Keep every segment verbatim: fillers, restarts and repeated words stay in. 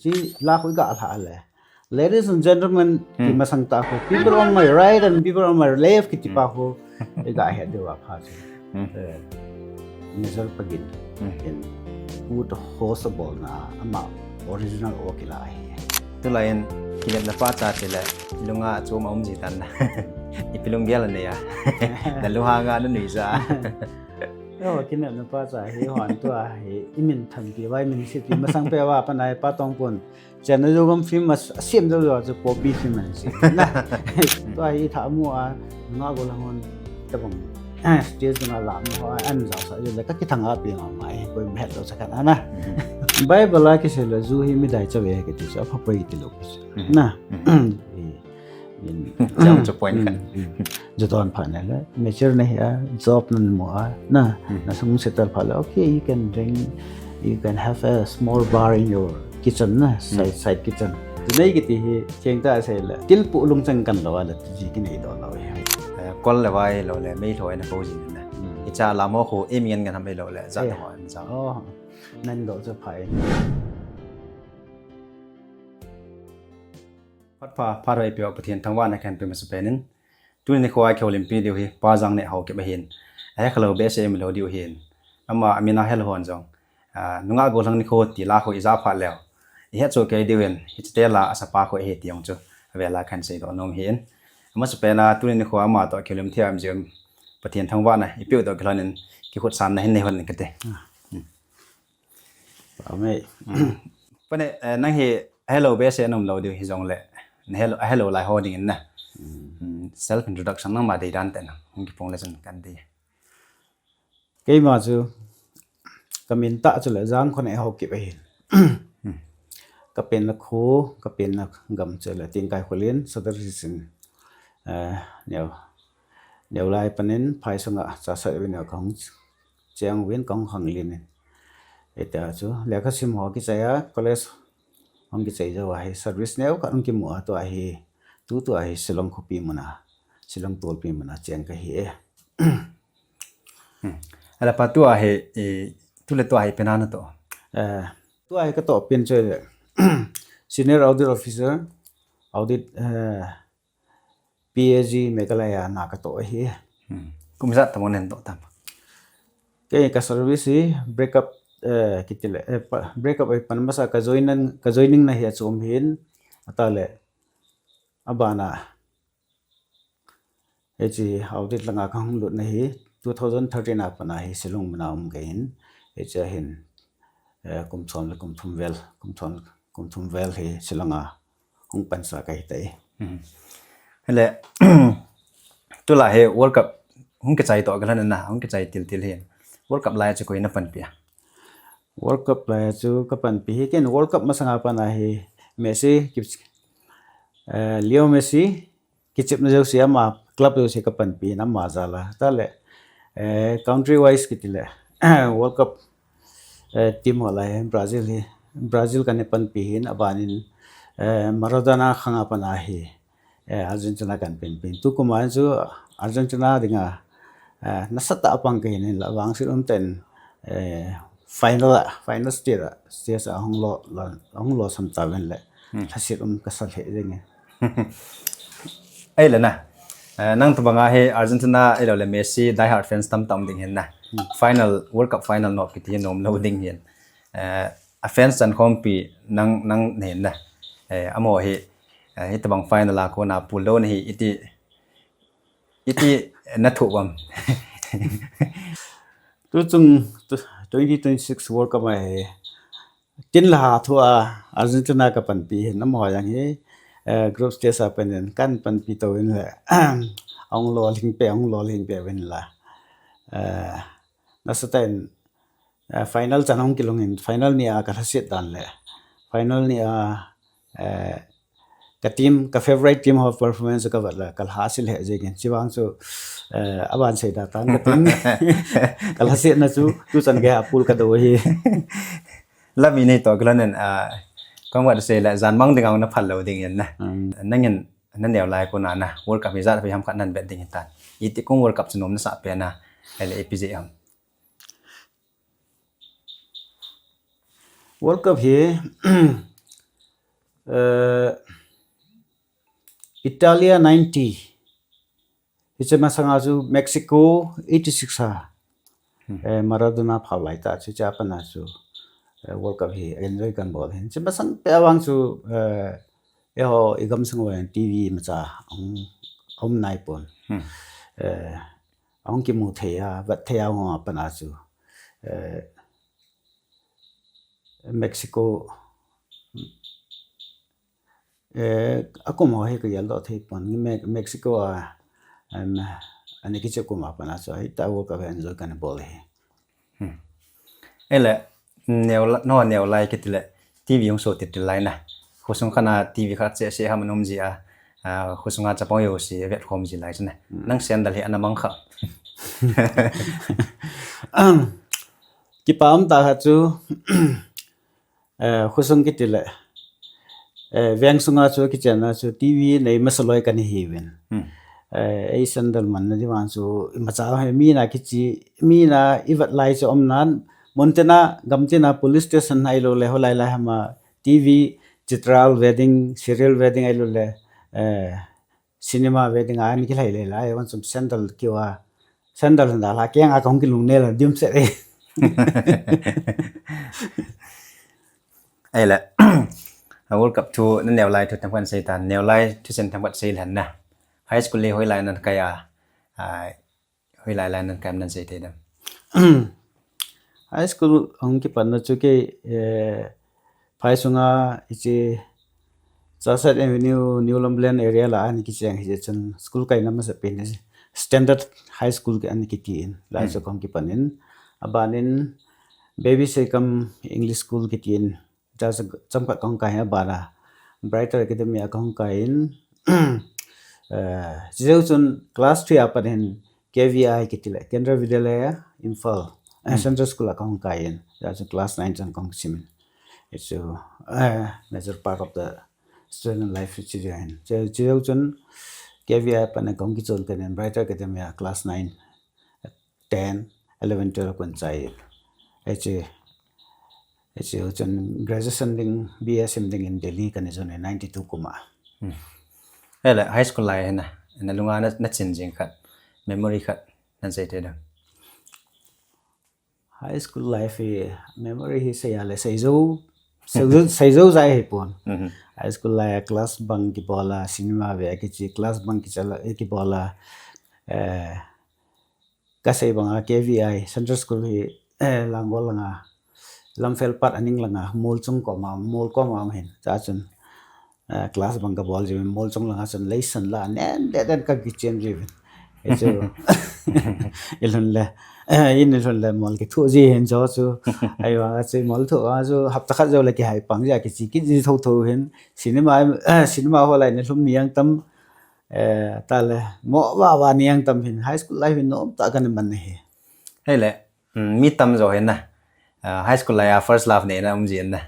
Chi la khu iga lha le. Ladies and gentlemen, ti masang ta khu. People on my right and people on my left kiti pa khu. Iga he deu a pha chu. Eh, Mister Pagin. In put host bol na ama original o kila hi. Tulai in kinepna pa cha ti le lunga chu ma um ji tan na. Ipi lunggel ne ya. Na lu ha nga na nui sa. Yo, kinepna pa cha hi hon tua hi imin than pi vai min si pi masang pe va pa nai pa tong pun. Chena jo gam film mas sim jo jo chu copy film an si. Tua hi tha mu a nga go la hon ta bang. Stage nga la mu ho an ja sa jo le ka ki thang a pi nga mai ko met lo sa kan ana. Bible a ki se la ju hi mi dai cha ve ki ti cha pha pai ti lo. Na. Jam chu point khat. Ju ton pha ne le mature na hi a job na mu a na na sung settle pha le, okay, you can drink, you can have a small bar in your kitchen na side side kitchen. Tu nei kiti hi cheng ta se le til pu lung chang kan lo a le tu ji ki nei do lo hi. Kol le vai lo le mei lo na ko ji na. Icha la mo khu e mi ngan ngan ham ei lo le za ta ho an za. Oh. Nan do chu phai. Phat pha, phat hoi pio Pathen thangvahna kahin pe masa penin. Tuni nikho a kihoulimpi diu hi, Pa Jangneh Haokip ahin. Ahe khalou behseh mi lou diu hin. Ama, amin a hel hon jong. Ah, nungah gollhang nikho ti la khu ija phat leu. Ihet soh kei diu hin, hiche te la asapa khu ahi ti jong chu. Avela kahin seidoh nom hin. Amasa pena, tuni nikho ama toh kihoulim thei a um jeh un. Pathen thangvahna, ipeu toh kilhonin, kikhutsanna hin nei hon kate. Amen. Pane, eh, nang hi hello behseh nom lou diu hi jong le. Na hello, hello lai ho ding in na. Mm, self introduction nangma dei dan te na. Hung kipong le chun kan dei. Keima chu, ka min tah chu le Jangkhoneh Haokip ahin. Ka penna kho, ka penna gam chu le Tingkai Khullen, Sadar Hisin. Eh, neo, neo lai panin, phai sunga, cha sa ve neo ka hung cheng uvin ka hung khang lin in. Hita chu, lekha sim ho kichai a, college hung kichai jou a hi, service neo khat hung kimu a tua hi, tu tua hi Shillong khopi muna, Shillong tolpi muna cheng ka hi e. Hmm. Ala pa tua hi, i, tu le tua hi pena na to. Eh, tua hi ka to pen chu le, Senior Audit Officer, Audit, eh, P A G Meghalaya na ka to hi. Hmm. Kum ijat tamo nen to tam. Kei ka service hi breakup, eh, kiti le, eh, pa, breakup ai pan masa ka joining, ka joining na hi a chom hin. Ata le, abana. Hiche audit langa ka hung lut na hi two thousand thirteen a pat a hi Shillong muna um ka hin. Hiche a hin, eh, kum som le kum thum vel, kum som, kum thum vel hi Shillong a hung pansa ka hi tai. Hmm. Hele, tulai hi World Cup hung kichai to ka lhan na, hung kichai til til hi. World Cup lai chu koi na panpi a? World Cup lai chu ka panpi hi ken World Cup masanga pat a hi Messi, ki, eh, Leo Messi, kichepna jouse ama club jouse ka panpi in ama jal a. Tale, eh, country wise kiti le, World Cup, eh, team ho lai Brazil hi, Brazil ka ne panpi hin, abanin, eh, Maradona khanga pat a hi, eh, Argentina kan panpi in. Tukum a chu Argentina dinga, eh, nasatah a pang ka hin la vangset um ten, eh, final a, final stage a, stage a hung lo, lo, hung lo sam ta ven le. Hmm. Lhaset um ka sa lheh jeng e. Ei le na. Eh, nang tobanga hi Argentina ei lo le Messi die hard fans tam tam ding hin na. Hmm. Final, World Cup final nop kiti hi nom lo ding hin. Eh, a fans chan khompi nang, nang nei na. Eh, amo hi, eh, hitobang final a kona pul lo na hi iti, iti na thu uvam. Tuchung tu, twenty twenty-six World Cup a hi tin la ha thu a Argentina ka panpi hin, amaho jong hi, eh, group stage a panin kan panpi to in le, ahung lolhing pe, ahung lolhing pe uvin la. Eh, nasatah in, eh, final chan ahung kilhung in, final ni a ka lhaset dan le. Final ni a, eh, ka team, ka favorite team ho performance ka vet le, ka lhaset lheh jeng in. Chuvang chu, eh, aban sei da tan ka team. Ka lhasetna chu, tuchan gei a pul ka do hi. Lam i nei to ka lhon in, ah, kong vet sei le, jan mang ding a na phal lo ding in na. Hmm. Nangin, na neo lai kona na, World Cup hi ijat pi ham khat nan bet ding hitan. Iti kong World Cup chu nom na sah pen a, ahile ipi jeh ham. World Cup hi, Eh, Italia ninety. Hiche masanga chu Mexico eighty-six a. Hmm. Eh, Maradona phau lai ta chu, hiche a pat a chu, eh, World Cup hi enjoy kahin bol ahin. Hiche masang pet a vang chu, eh, eiho i gamsung uva T V macha hung, hung nai pon. Hmm. Eh, hung kimu thei a, vet thei a hung a pat a chu, eh, Mexico, eh, a kum ho hi ka gel doh thei pon, Me-, Mexico a, em, ani kiche kum a pat a chu, hita World Cup enjoy kahin bol ahi. Hmm. Ahile, neo la-, nangho neo lai kiti le, T V hung so titi lai na. Khosung khat a T V khat cheh cheh ham ana um ji a, ah, khosung a chapang jouse vet khom ji lai chu na. Hmm. Nang sandal hi ana mang kha. Kipa um tah khat chu, eh, khosung kiti le, eh, veng sunga chu kichen a chu T V nei masa loi kana hi uvin. Hmm. Eh, ei sandal man na di vang chu, imacha hi mi na kichi, mi na i vet lai chu um nan, mun tin a, gam tin a, police station ahilou le, holai lai ham a, T V, chitral wedding, serial wedding ahilou le, eh, cinema wedding a ana kilhai le lai, vang chu sandal kiva, sandal sandal a keng a kahung kilungnel a dim se le. Ahile, a World Cup thu, na neo lai thu themkhat sei tan, neo lai thusim themkhat sei lhen na. High school hi hoilai nan kai a, ah, hoilai lai nan kai em nan sei thei dem. High school hung kipat na chu kei, eh, phai sunga hiche Chassad Avenue, New Lambulane area la ana kicheng hiche chun school kaina masa pen hi Standard High School kiti ana kiti in, lai chu kahung kipan in, aban in Baby Sekham English School kiti in, Cha-, chomkhat kahung kai in, aban a Brighter Academy a kahung kai in, eh, chujou chun class three a pat hin K V I kiti le, Kendriya Vidyalaya, Imphal, eh, Central School a kahung kai in, cha chun class nine chan kahung sim in. Hichu, eh, major part of the student life chu jeh hin. Chu, chujou chun K V I a pat na kahung kichon kit in Brighter Academy a class nine, ten, eleven, twelve kon chai. Hiche, hiche chun graduation ding, B A sim ding in Delhi kana jon e ninety-two kum a. Hmm. Ahile, high school lai hi na, na lunga na, na chin jing khat, memory khat, nan sei thei dem. High school life hi, memory hi sei a le sei jou, sei jou, sei jou jai hi pon. Mhm. High school lai a class bunk kibol a, cinema ve a kichi, class bunk kichal a, kibol a, eh, kasei banga K V I, Central School hi, eh, Langol langa, Lamphel pat aning langa, Molchung koma, Mol koma um hin, cha chun, eh, class bang kabol jiuvin, Molchung langa chun, leisan la, nen, den, den, kakichem jiuvin. Hichu, ilhun le, eh, in ilhun le, Mol kithu ji hin jo chu, ahivang a chu, Mol thu a chu, hapta khat jou le kihai pang ji a kichi kit ji thotho hin, cinema, eh, cinema hall a nilhum ni jang tam, eh, ta le, mo va va ni jang tam hin, high school life hi nom tah kana man ahi. Ahile, mm, mi tamjo hin na, ah, high school lai a first love nei na um jin na.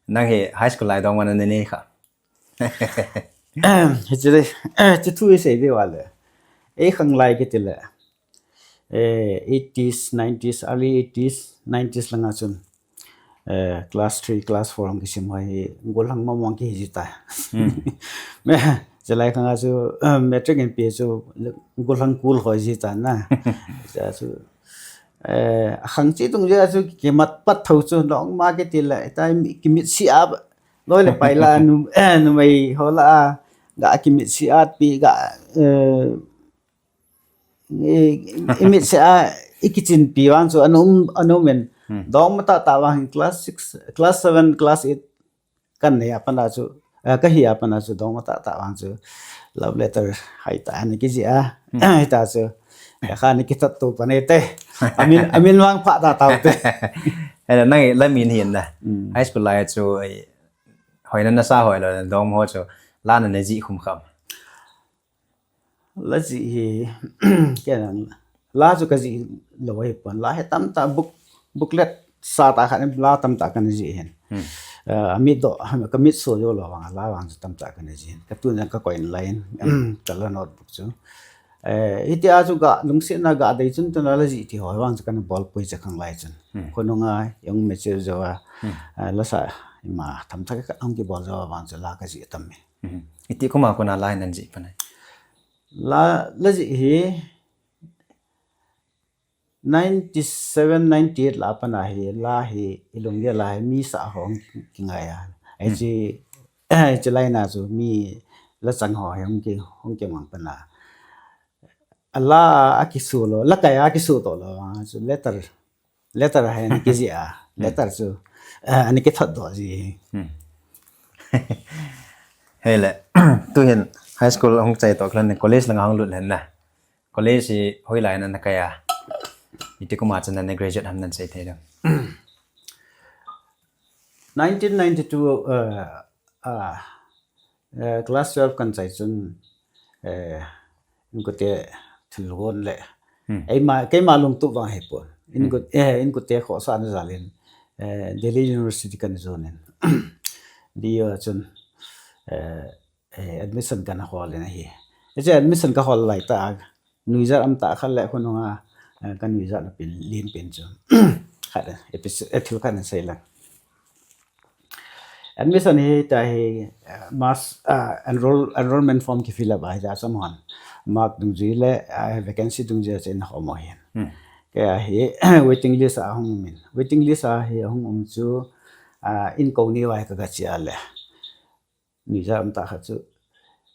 Nang hi high school lai dongma na nei kha. Hiche le, hiche thu hi sei diu va le. Ei khang lai kiti le. Eh, eighties, nineties, early eighties, nineties langa chun. Eh, class three, class four hung kisim ho hi, gollhang mong mong kihi ji ta. Hmm. Me, chulai khang a chu, eh, matric in pe chu, gollhang kul hoi ji ta na. Cha chu, eh, akhang chi tung jeh a chu, kimat pat tho chu, nong ma kiti le, ta mi, kimit si a, loi le pai la, nu, eh, numei ho la a, ga kimit si a pi, ga, eh, i, i mit se a, i kichin pi vang chu, ana um, ana um in. Hmm. Dongma tah tah vang hin class six, class seven, class eight, kan nei a pat a chu, eh, kahi a pat a chu, dongma tah tah vang chu, love letter hai ta, ana kiji a, Hmm. Hai ta chu, ya kha ni kithat tu pa nei te, amin, amin vang pha ta tau te. Ahile nang la min hin na. Hmm. High school lai chu, eh, hoina nasa hoi lou, dongma ho chu, la na nei ji khum kham. La jih hi, kei nang, la chu ka jih lou ahi pon. La hi tamtah book, booklet sa tah khat in la tamtah kana jih hin. Hmm. Eh, amit doh, ka mit so jou lou vang, la vang chu tamtah kana jih hin. Ka tun jong ka koi in la in, ka la notebook chu. Eh, hitia chu ka lungsetna ka dei chun tuna la jih ti ho vang chu kana bol pui cha khang lai chun. Hmm. Khonung a, jong mature jou a, Hmm. eh, la sa, ima, themtha khat hung kibol jou vang chu la kajih tam e. Hmm. Iti kum a kona la nahin jih pan ai? La, la jih hi ninety seven, ninety eight lah a pat a hi, la hi, i lunggel a hi, mi sah ho hung kingai a. Ai Hmm. chi, chi lai na chu, mi la chang ho hi hung ki, hung kimang pan a. A la a kisu lou, la kai a kisu to lou, a chu letter, letter a hi ana kijih a, Hmm. letter chu, eh, ana kithot doh ji. Hmm. Hei le, tu hin high school hung chai to khan college lang hung lut len na. College hi hoilai a na kai a? Iti kum a chun na graduate ham nahin sei thei dem? Nineteen ninety-two, uh, uh, uh, class twelve kan chai chun, uh, inkote thil gon le. Hmm. Eima, keima lungtup vang hi pon. Inko, Hmm. eh, inkote khohsahna jal in, eh, Delhi University kan join in. D U a chun, eh, eh, admission kan hol in ahi. Hiche admission ka hol lai tah a, nuijat um tah khat le khonung a, eh, ka nuijat na pen, len pen chu. Khat, eh, episode, eh, thil khat na sei lang. Admission hi tah hi, eh, mass, ah, enroll, enrollment form ki fill up a hi ja sam hon. Mark dungjui le, ah, vacancy dungjui a chen hom o hin. Hmm. Kei a hi, waiting list a hung um in. Waiting list a hi hung um chu, ah, in ko ni vai ka ga chia le. Nuijat um tah khat chu,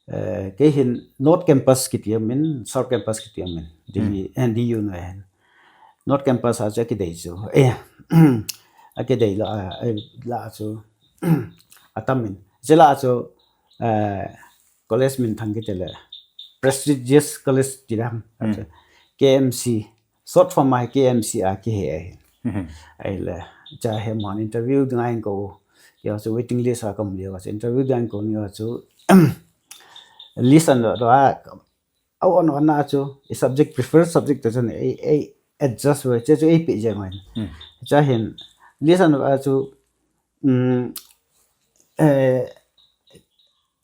eh, kei hin North Campus kiti um in, South Campus kiti um in, Delhi, Hmm. eh, D U na hin. North Campus a chu akidei chu, eh, akidei la, eh, la chu, atam in. Chu la chu, eh, college minthang kiti le, prestigious college ti dam, Hmm. K M C, short form a hi K M C a kihe ahi. Mhm. Ahile, cha he mon interview ding a hin ko, kei chu waiting list a ka um leh, interview ding a hin ko ni chu, list an lo, lo a, au on on a chu, i subject, preferred subject te chun, ei, ei adjust ve, che chu ei pe je mai. Hmm. Cha hin, list an lo a chu, um, eh,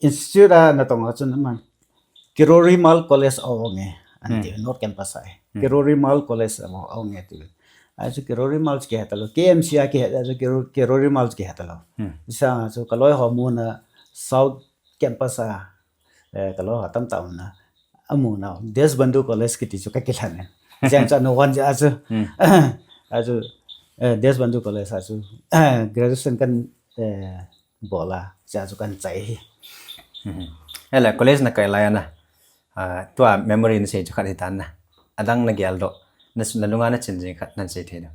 Institute a natong a chun aman Kirori Mal College a um e, anti Hmm. North Campus a. Hmm. Kirori Mal College a um e ti. A chu Kirori Mal chu kihe talou. K M C a kihe, a chu Kiro-, Kirori Mal chu kihe talou. Hmm. Sa chu ka loi ho muna South Campus a, eh, ka loi ho tamtah muna. Amu na Deshbandhu College kiti chu ka kilhen e. Jeng cha no wan ja chu. Hmm. A chu, eh, Deshbandhu College a chu, eh, graduation kan, eh, bol a, cha chu kan chai hi. Hmm. Ahile college na kai lai a na, ah, tua memory na sei chu khat hi tan na. Adang na gel doh, na, na lunga na chin jing khat nahin sei thei dem?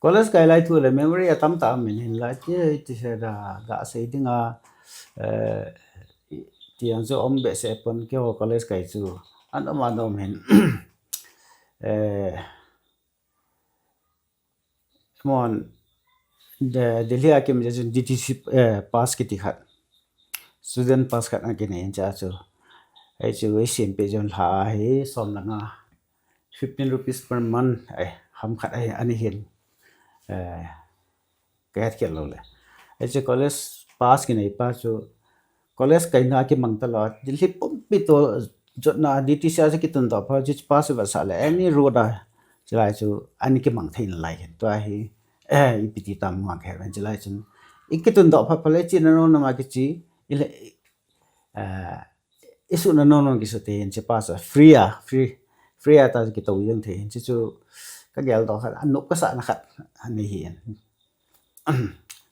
College kai lai thu le memory atam tah um in, hinla ti, ti se da, ga sei ding a, eh, ti ang chu um behseh pon keiho college kai chu. An um, an um hin. Eh, Mon, De-, Delhi a kim je chun D T C, eh, pass kiti khat. Student pass khat ana kinei in cha chu. Ei chu ei sem pe jong lha hi som le nga. Fifteen rupees per month, eh, ham khat, eh, ani hin. Eh, ka het kit lou le. Ei chu college pass kinei pa chu, college kaina kimang talou, Delhi pumpi toh jotna D T C a chu kitun doh pha, chu pass va sah le, any road a, chulai chu ani kimang thei nalai hin. Tua hi, eh, ipi ti tam nga ka het ven chulai chun. I kitun doh pha pha le, chi na no na ma kichi, i le, eh, i su na no no kisu te hin, chi pass a, free a, free, free a ta kitou jeng thei hin, chi chu ka gel doh khat, anop ka sah na khat, ani hin.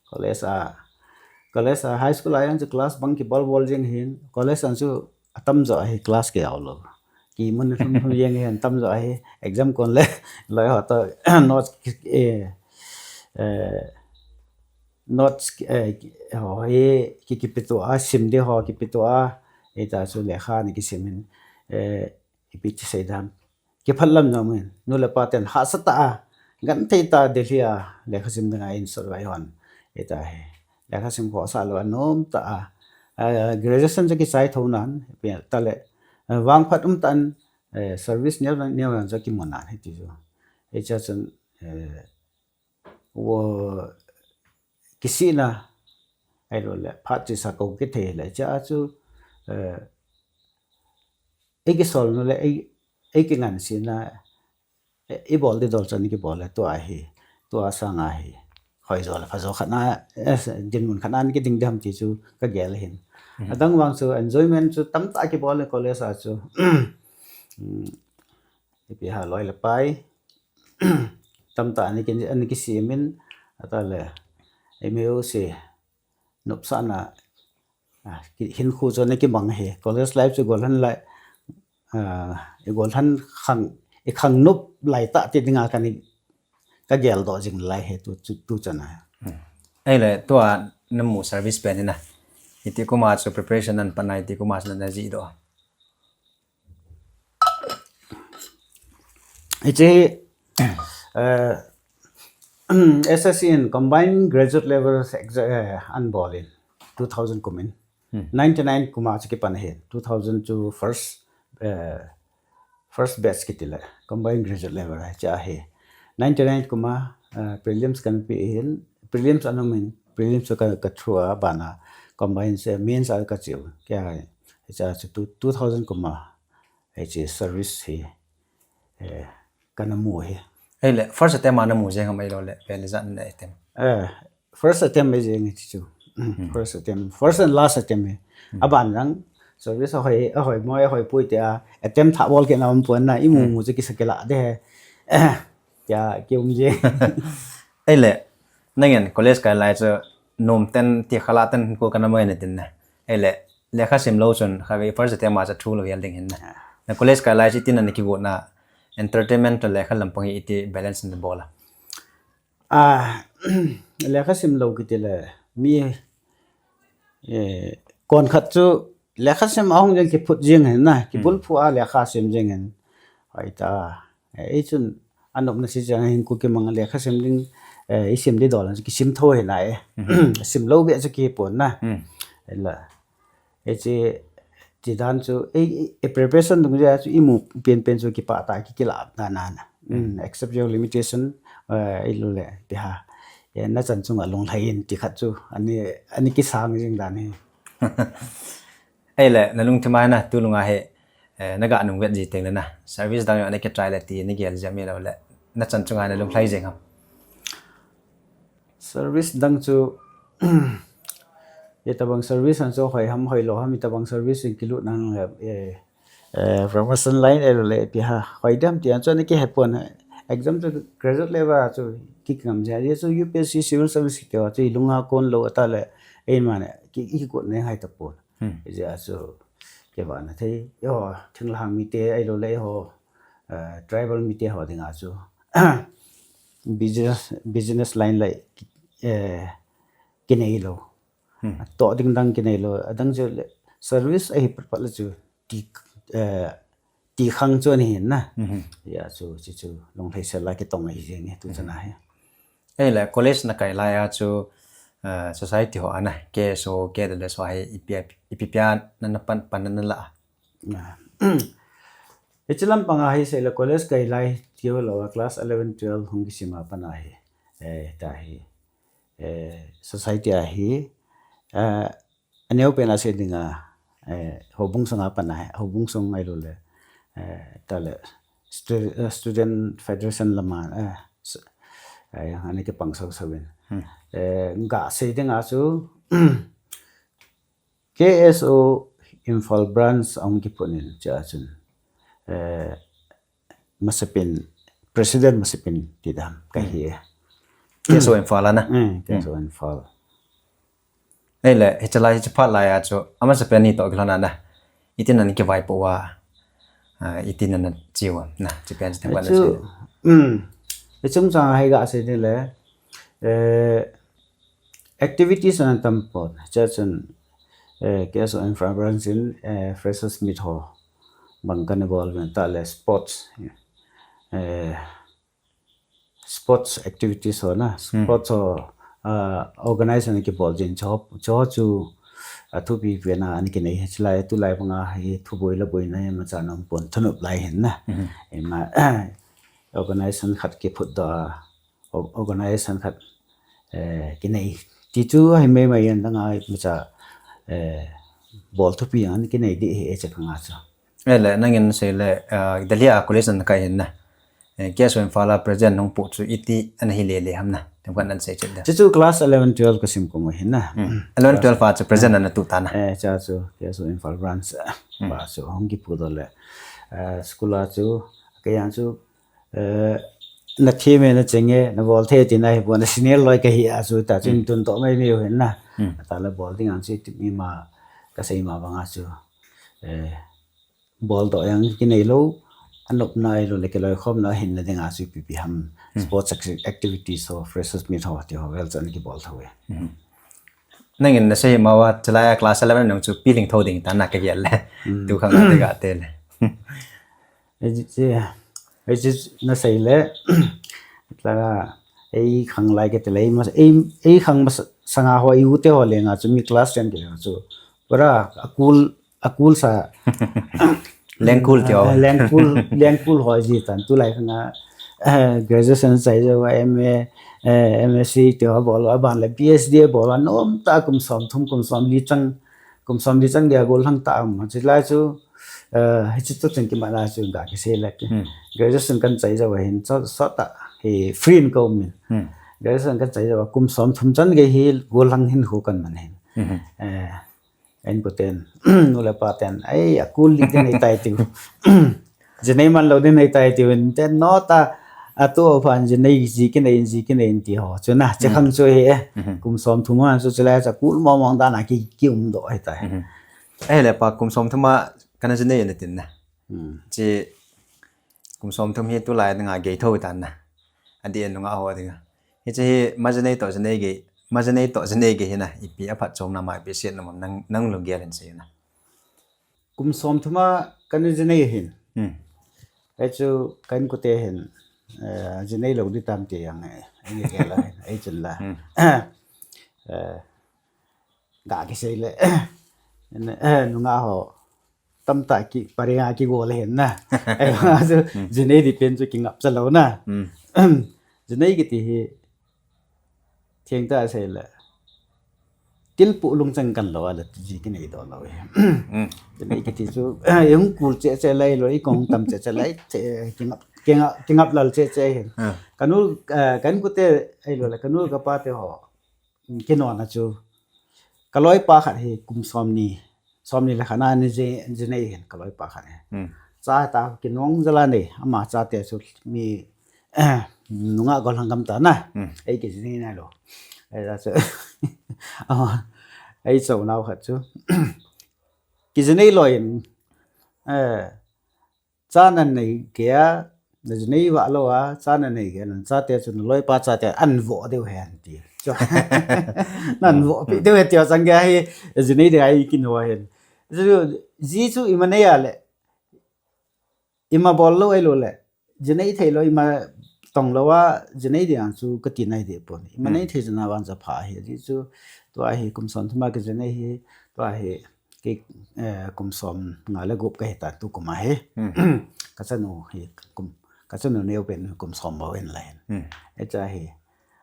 College a, college a, high school a jong chu class bang kibol bol jeng hin, college a chu atam jo ahi class kei a lou. Kimun lhum lhum jeng hin atam jo ahi, exam kon le, loi ho toh, notes, eh, eh, notes, eh, ho hi, ki, kipeto a, sim ding ho kipeto a, hita chu lekha ni kisim hin, eh, ipi ti sei dam. Kiphat lam jong min, nu le pa ten hahsa tah a, genthei tah a Delhi a lekha sim dinga insol vai hon. Hita hi, lekha sim khohsah lou a nom tah a, eh, graduation chu kichai tho nan, ipi ta le, eh, vangphat um tah in, eh, service neo neo jong chu kimu nan hiti chu. Hiche chun, eh, wo kisihna, ahilou le, phat chesa kou kithei le, cha chu, eh, ei kisol nu le, ei, ei kingansena, eh, i bol di dol chan kibol le, tua hi, tua sanga hi. hoi jo le pha jo khat na, eh, dinmun khat na kiding dem ti chu ka gel hin. Adang vang chu enjoyment chu tamtah kibol le college a chu. Um, ipi ha loi le pai. Tamtah ani ki, ani kisimin, ata le, email si, nopsahna, ah, ki, hinkho chu ani kimang hi. College life chu golhan lai, ah, i golhan khang, i khang nop lai tah ti dinga kani, ka geldoh jing lai hi tu, tu, tu chana. Ahile, tua namu service pen hi na. Iti kuma chu preparation nan panai, iti kuma chu na jihdoh. Hiche, eh, S S C in Combined Graduate Level exa-, eh, an bol in two thousand kumin. Ninety-nine kuma chu kipan ahi, two thousand chu first, eh, first batch kiti le, Combined Graduate Level ahi, chu ahi. Ninety-nine kuma, eh, prelims kan pe hin, prelims an um in, prelims chu ka, ka through a, bana, combined se, mains a ka cheu, kya, hiche chu two, two thousand kuma, hiche service hi, eh, kana mu hi. Ahile, first attempt a namu jeng ham ahilou le, pen le jan le attempt. Eh, first attempt e jeng e chu. Mm, first attempt, first and last attempt e. Aban jang, service ahoi, ahoi mo, ahoi poi tia, attempt thah bol kit na um pon na, imu mu chu kisa kila de. Kya, ki um je. Ahile, nangin college kai lai chu, nom ten, ti khala ten, ko kana mo na tin na. Ahile, lekha sim lou chun, kha vei first attempt a chu through lou hial ding hin na. Na college kai lai chu itina na kigot na, entertainment to lekha lampang hi iti balance na bol a. Ah, lekha sim lou kiti le, mi, eh, kon khat chu lekha sim ahung jeng kiphut jeng hin na, kibulphu a lekha sim jeng hin. Hoi ta, eh, ei chun anopna si jeng hin ko kimang lekha sim ding, eh, i sim di dol chu kisim tho hin na e. Sim lou be chu kipon na. Ela. Hiche, ti dan chu, eh, eh, preparation dung jeh a chu imu pen pen chu kipah ta ki, kila dan na na. Mm, accept your limitation, eh, ahilou le, ti ha. Eh, na chan chunga lunglhai in ti khat chu, ani, ani kisang jing dan hi. Ahile, na lungthim a na, tu lunga hi, eh, na ga nung vet ji teng le na. Service dang jong na kitry le ti, na gel jep mi lou le. Na chan chunga na lunglhai jeng ham. Service dang chu, itabang service han chu hoi ham, hoi lou ham, itabang service in kilut nang le, eh, eh, promotion line ahilou le, ipi ha, hoi dem ti an chu ani kihe pon, exam chu graduate level a chu kingam jia, jia chu U P S C civil service kiti a chu ilunga kon lou ata le, ei man, ki, ki kot ne hai ta pon. Jia chu, kei vana thei, eiho, thinglhang mite, ahilou le, eiho, eh, tribal mite ho dinga chu, business, business line le, eh, kinei lou. Toh ding dang kinei lou. Adang chu le, service ahi pat pat le chu, ti, eh, ti khang chu ani hin na. Ya chu, chu, chu, lunglhai sel a kitong ahi jeng e, tu chana hi. Ahile, college na kai lai a chu, eh, society ho a na, K S O, K W S ho hi, ipi, ipi pia na, na pan, pan na la. Hiche lampang a hi seile college kai lai, ti ho lou a class eleven, twelve hung kisim a pat a hi. Eh, ta hi. Eh, society a hi, eh, aneo pen a sei dinga, eh, houbung sung a pat a hi, houbung sung ahilou le, eh, ta le, stu-, eh, student federation lama, eh, s-, eh, ani kipang sau sau in. Eh, ga sei dinga chu, K S O Imphal branch ahung kiphut in, chua chun, eh, masapen, president masapen ti dan kahi e. K S O Imphal a na? Eh, K S O Imphal. Ahile, hiche lai, hiche phat lai a chu, amasapen ni toh kilhon a na. Itin na kivaipoh uva, ah, itin na chiu a na, hiche pen chu themkhat na chu, sei. Hiche chungchang a hi ga sei ni le, eh, activities ana tam pon. Chua chun, eh, K S O Imphal branch in, eh, freshers meet ho bang kana bol uvin, ta le sports, eh, sports activities ho na, sports ho, ah, organize ana kibol jin chu, chu chu, ah, thupi pen a ana kinei, hiche lai, tulai banga hi thuboi laboina imacha ana um pon, thunop lai hin na. Ima, organization khat kiphut doh a, o-, organization khat, eh, kinei. Ti chu ahi mai mai in dang a imacha, eh, bol thupi ana kinei di hi e che ka nga chu. Ahile, nangin sei le, eh, Delhi a college na kai hin na. Eh, K S O Imphal a president nahung poh chu iti ana hi le le ham na. Themkhat nan sei chet ding. Chuchu class eleven twelve kasim kum u hin na. Hmm. Eleven twelve a chu present a natu tan na. Eh, cha chu, kei chu Imphal branch, eh, pa chu hung kipu doh le. Eh, school a chu, kei a chu, eh, nathem e, nacheng e, nabol thei e tina hi pon, na senior loi kahi a chu, ta chu tun toh mai mai u hin na. Hmm. Ta le bol ding ang chu ti mi ma, kasei ma bang a chu. Eh, bol doh jong kinei lou, anopna ahilou le kiloikhomna hinna dinga chu ipi ipi ham, sports ac-, activities ho, freshers meet ho, ti ho vel chu ana kibol thou e. Nangin nasei ma uva, chulai a class eleven nung chu piling thou ding tan na kagel le. Tu khang na te ga te le. Ei, ei, ei, nasei le, tla, ei khang lai kati le, ei mas, ei, ei khang mas, sanga ho, i u te ho lenga chu mi class ten kiti chu. Pura, akul, akul sa. Lengkul ti ho. Ah, lengkul, lengkul ho ji tan. Tulai khang a, eh, graduation chai jou a, M A, eh, M S C ti ho bol a, aban le P H D bol a, nom ta kum som thum, kum som li chang, kum som li chang dia gollhang ta um. Chulai chu, eh, hichu tu chun kimat a chu ga kisei le. Hmm. Graduation kan chai jou a hin, so, so ta, hi free in ka um in. Hmm. Graduation kan chai jou a, kum som thum chan gei hi gollhang hinkho kan man hin. Hmm. Eh, Inkoten, nu le pa ten, ei, akul li din nei tai tiu. Jinei man lou din nei tai tiu, ten no ta, atu o phan jinei ji kinei, ji kinei ti ho. Chu na, che khang chu hi e. Kum som thum a chu chulai cha kul mong mong dan a ki, ki um doh ahi tai. Ei le pa kum som thum a kana jinei na tin na. Hmm. Chi kum som thum hi tulai nga gei tho tan na. Adi en nga ho dinga. Hiche hi, ma jinei toh jinei gei, ma jinei toh jinei gei hi na, ipi aphatchomna ma ipi siatna ma nang, nang lunggel in sei na. Kum som thum a kana jinei hin. Hmm. Ei chu ka inkote hin, eh, jinei lou di tam ti jong, eh, ei gel a hin, ei chun la. Hmm. Eh, ga kisei le, eh, nungah ho, tamtah ki, pariang a kigol ahin na. Ei, ma chu, jinei di pen chu kingap cha lou na. Hmm. Jinei kiti hi, thengtah a sei le, thil pu lungchang kan lou a le ji kinei doh lou hi. Hmm. Jinei kiti chu, eh, i hung kul cheh cheh lai lou, i kong tam cheh cheh lai, che, kingap, kingap, kingap lal cheh cheh hin. Hmm. Kanu, eh, ka inkote ahilou le, kanu kapa te ho. Kinona chu, ka loipa khat hi kum somni, somni le khat na ni ji, jinei hin ka loipa khat hi. Hmm. Cha ta kinong jal a nei, ama chate chu mi, eh, nungah gollhang gam ta na. Hmm. Ei kijinei nai lou. Ei la chu, ama, ei chonau khat chu. Kijinei lou in, eh, Cha nanei kei a, najinei vah lou a, cha nanei kei a, nachate chu naloipa chate anvoh diu hen ti. Chu, nanvoh pi diu hen ti a chang kei a hi, jinei ding a hi kino hen. Chu, ji chu ima nei a le, ima bol lou ahilou le, jinei thei lou, ima tong lou a, jinei ding a chu kati nai deh pon. Ima nei thei jeh a vang chu apha hi, ji chu, tua hi kum som thum a kijinei hi, tua hi, Kei, eh, kum som nga le gup kahi ta tukum a hi. Hmm. Ka chanu hi kum, ka chanu neo pen kum som bou in la hin. Hmm. Ei cha hi,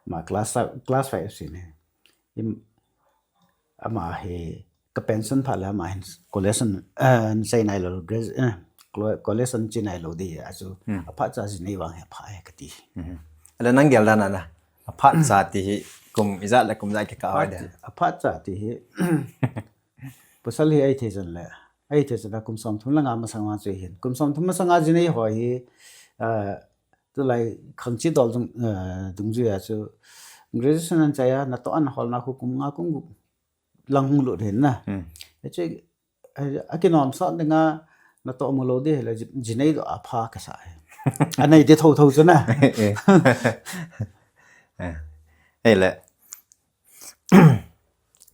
ama class, class five sin hi. Im, ama hi, ka pension phat le ama hin college an, eh, an chai nai lou, grad-, eh, clo-, college an chi nai lou di a chu. Hmm. Aphat cha jinei vang hi apha hi kati. Hmm. Ahile nang gel dan a na, aphat cha ti hi kum ijat le kum ijat kikah a de. Aphat cha ti hi, Pasal hi ei thei chan le, ei thei chan le kum som thum le nga masang a chu hin. Kum som thum masang a jinei ho hi, ah, tulai khangchi dol dung, ah, dungjui a chu graduation an chai a, natoh an holna khu kum nga kum gup lang hung lut hin na. Hmm. Hiche, eh, akinom sot ding a, natoh mu lou di hile ji-, jinei doh apha kasa hi. Anei di tho tho chu na. Eh. Eh. Ei le.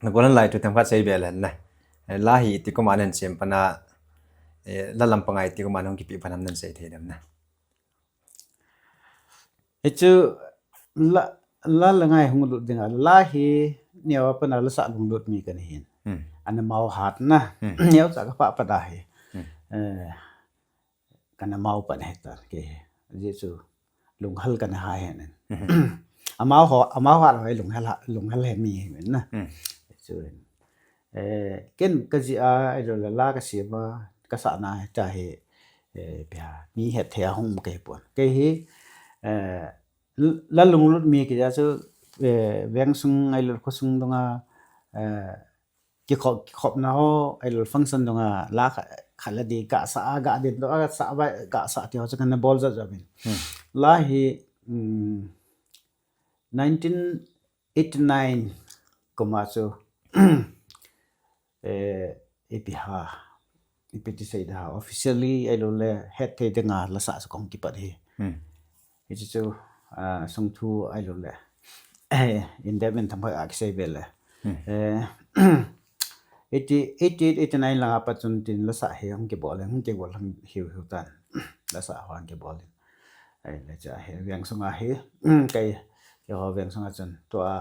Nakolan lai thu themkhat sei be le na. Eh, la hi iti kum a nan sem pan a, eh, la lampang a iti kum a hung kipe pan ham nan sei thei dem na. Hichu la, la la ngai hung lut ding a, la hi neo a pan a la sa lunglut mi kana hin. Hmm. Ana mau hat na. Hmm. Neo cha ka pa pa da hi. Hmm. Eh, Kana mau pan he ta ke. Ji chu lunghel kana ha he nen. Mhm. Amau ho, amau ha ho lunghel ha, lunghel he mi he men na. Hmm. Chu, eh, ken ka ji a, ahilou le la ka sia va, ka sa na he ta he, eh, pia, mi het thei a hung ma kei pon. Kei hi, eh, l-, la lunglut mi kei a chu, eh, veng sung ailou khosung dunga, eh, kikhop, kikhopna ho, ailou function dunga, la kha, khat la di ka sa, a ga din to, a sa ba, ka sa ti ho chu kana bol jat jat in. Hmm. La hi, um, nineteen eighty-nine kum a chu, eh, ipi ham, ipi ti sei da, officially ailou le, hetthei dinga la sa chu kahung kipat hi. Hmm. Hichu chu, ah, sung thu ailou le, eh, in depth in thaphoi a kisei be le. Hmm. Eh, eighty, eighty-eight, eighty-nine langa pat chun tin la sa hi hung kibol, hung kibol hung hiu hiu tan. La sa ho hung kibol. Ahile chu hi veng sunga hi, kei, keiho veng sunga chun tua,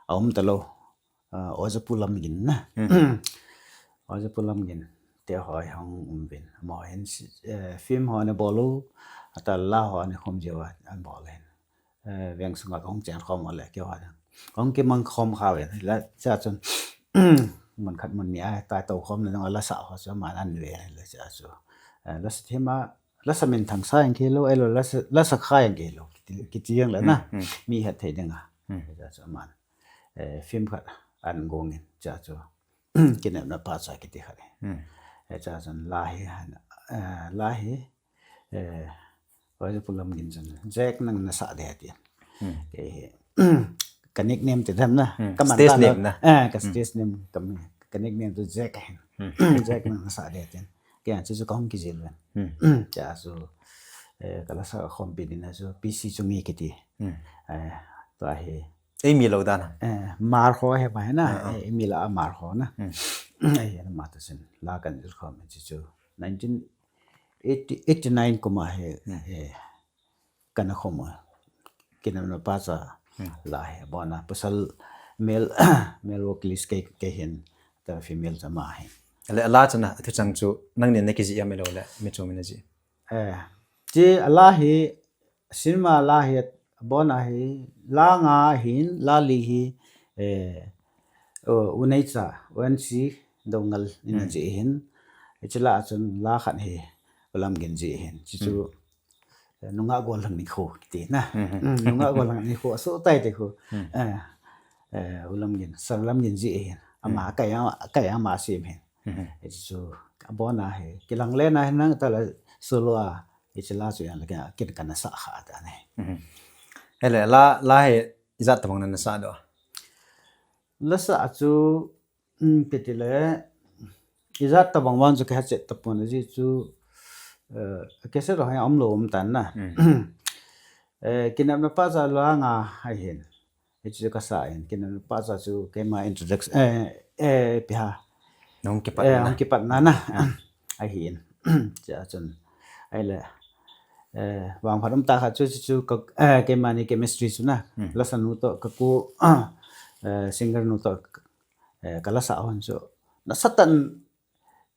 a um talou, ah, Oja Pu Lamgin na. Hmm. Oja Pu Lamgin te ho hi hung um uvin. Amaho hin, eh, film ho ana bol u, ahilouleh la ho ana khom jiu a, ana bol in. Eh, veng sunga kahung chen khom le keiho a. Kahung kimang khom kha uvin. La cha chun, mun khat mun ni a, ta tou khomna nung a la sa ho chu aman ana ve le cha chu. Eh, la sa thema, la sa minthang sa jeng kei lou, ailou la sa, la sa kha jeng kei lou. Kiti, kiti jeng le na. Hmm, hmm. Mi hetthei dinga. Hmm. Cha chu aman. Eh, film khat ana gong in cha chu. Kinepna Pahcha kiti khat. Hmm. Eh, cha chun la hi, eh, la hi, eh, Oja Pu Lamgin chun, Jack nang na sa de tin. Hmm. Kei hi, ka nickname ti dem na. Hmm. Ka man stage ta name lo. Na. Eh, ka Hmm. stage name, ka, ka nickname chu Jack ahin. Hmm. Jack nang na sa de tin. Kei chu chu kahung kijil uvin. Hmm. Cha chu, eh, ka la sa khompi ding na chu P C Chungi kiti. Hmm. Eh, tua hi. Eimi lou dan a. Eh, Mar ho hi ba na. Ah, ah. Eh, eimi la a Mar ho na. Hmm. Eh, ama toh chun la kana jil khom chu chu. Nineteen eighty, eighty-nine kum a hi, Hmm. eh, kana khom u. Kinepna Pahcha Hmm. la hi. Abon a pasal male, male vocalist kei, kei hin, ta female chu ama hi. Ale la chun a, athu chang chu, nangni na kijih ham ailou le, mi chom in ajih. Eh, chu la hi, cinema la hi, abon a hi, la nga hin, la li hi, eh, U Neicha, U N C Doungel in Hmm. ajih hin. Hiche la a chun la khat hi, U Lamgin jih hin. Chu chu, Hmm. eh, Nungah Gollhang Nikho kiti na. Hmm. Hmm, Nungah Gollhang Nikho, asoh tai ti khu. Hmm. Eh, eh, U Lamgin, Sir Lamgin jih hin. Ama Hmm. kai a, kai a ama sem hin. Hmm. Hichu, abon a hi, kilang le na hin nang ta la solo a, hiche la chu jong le kei, kei kana sa kha ta ne. Hmm. Hele, la, la hi, ijat tabang na na sa doh a? La sa chu, um, kiti le, ijat tabang vang chu kahe chet tapon, ajeh chu, eh, cassette ho hi aum lou um tan na. Hmm. Eh, Kinepna Pahcha la nga ahin. Hichu ka sa in, Kinepna Pahcha chu keima introduction, eh, eh, ipi ham. Nahung kipat Eh, na. Hung kipat na na. Ah. Ahin. Cha chun. Ahile, eh, vangphat um tah khat chu, chu, chu ka, eh, keima ni chemistry chu na. Hmm. La sa nu toh, ka ku, eh, singer nu toh, eh, ka la sa hon chu. Nasatah in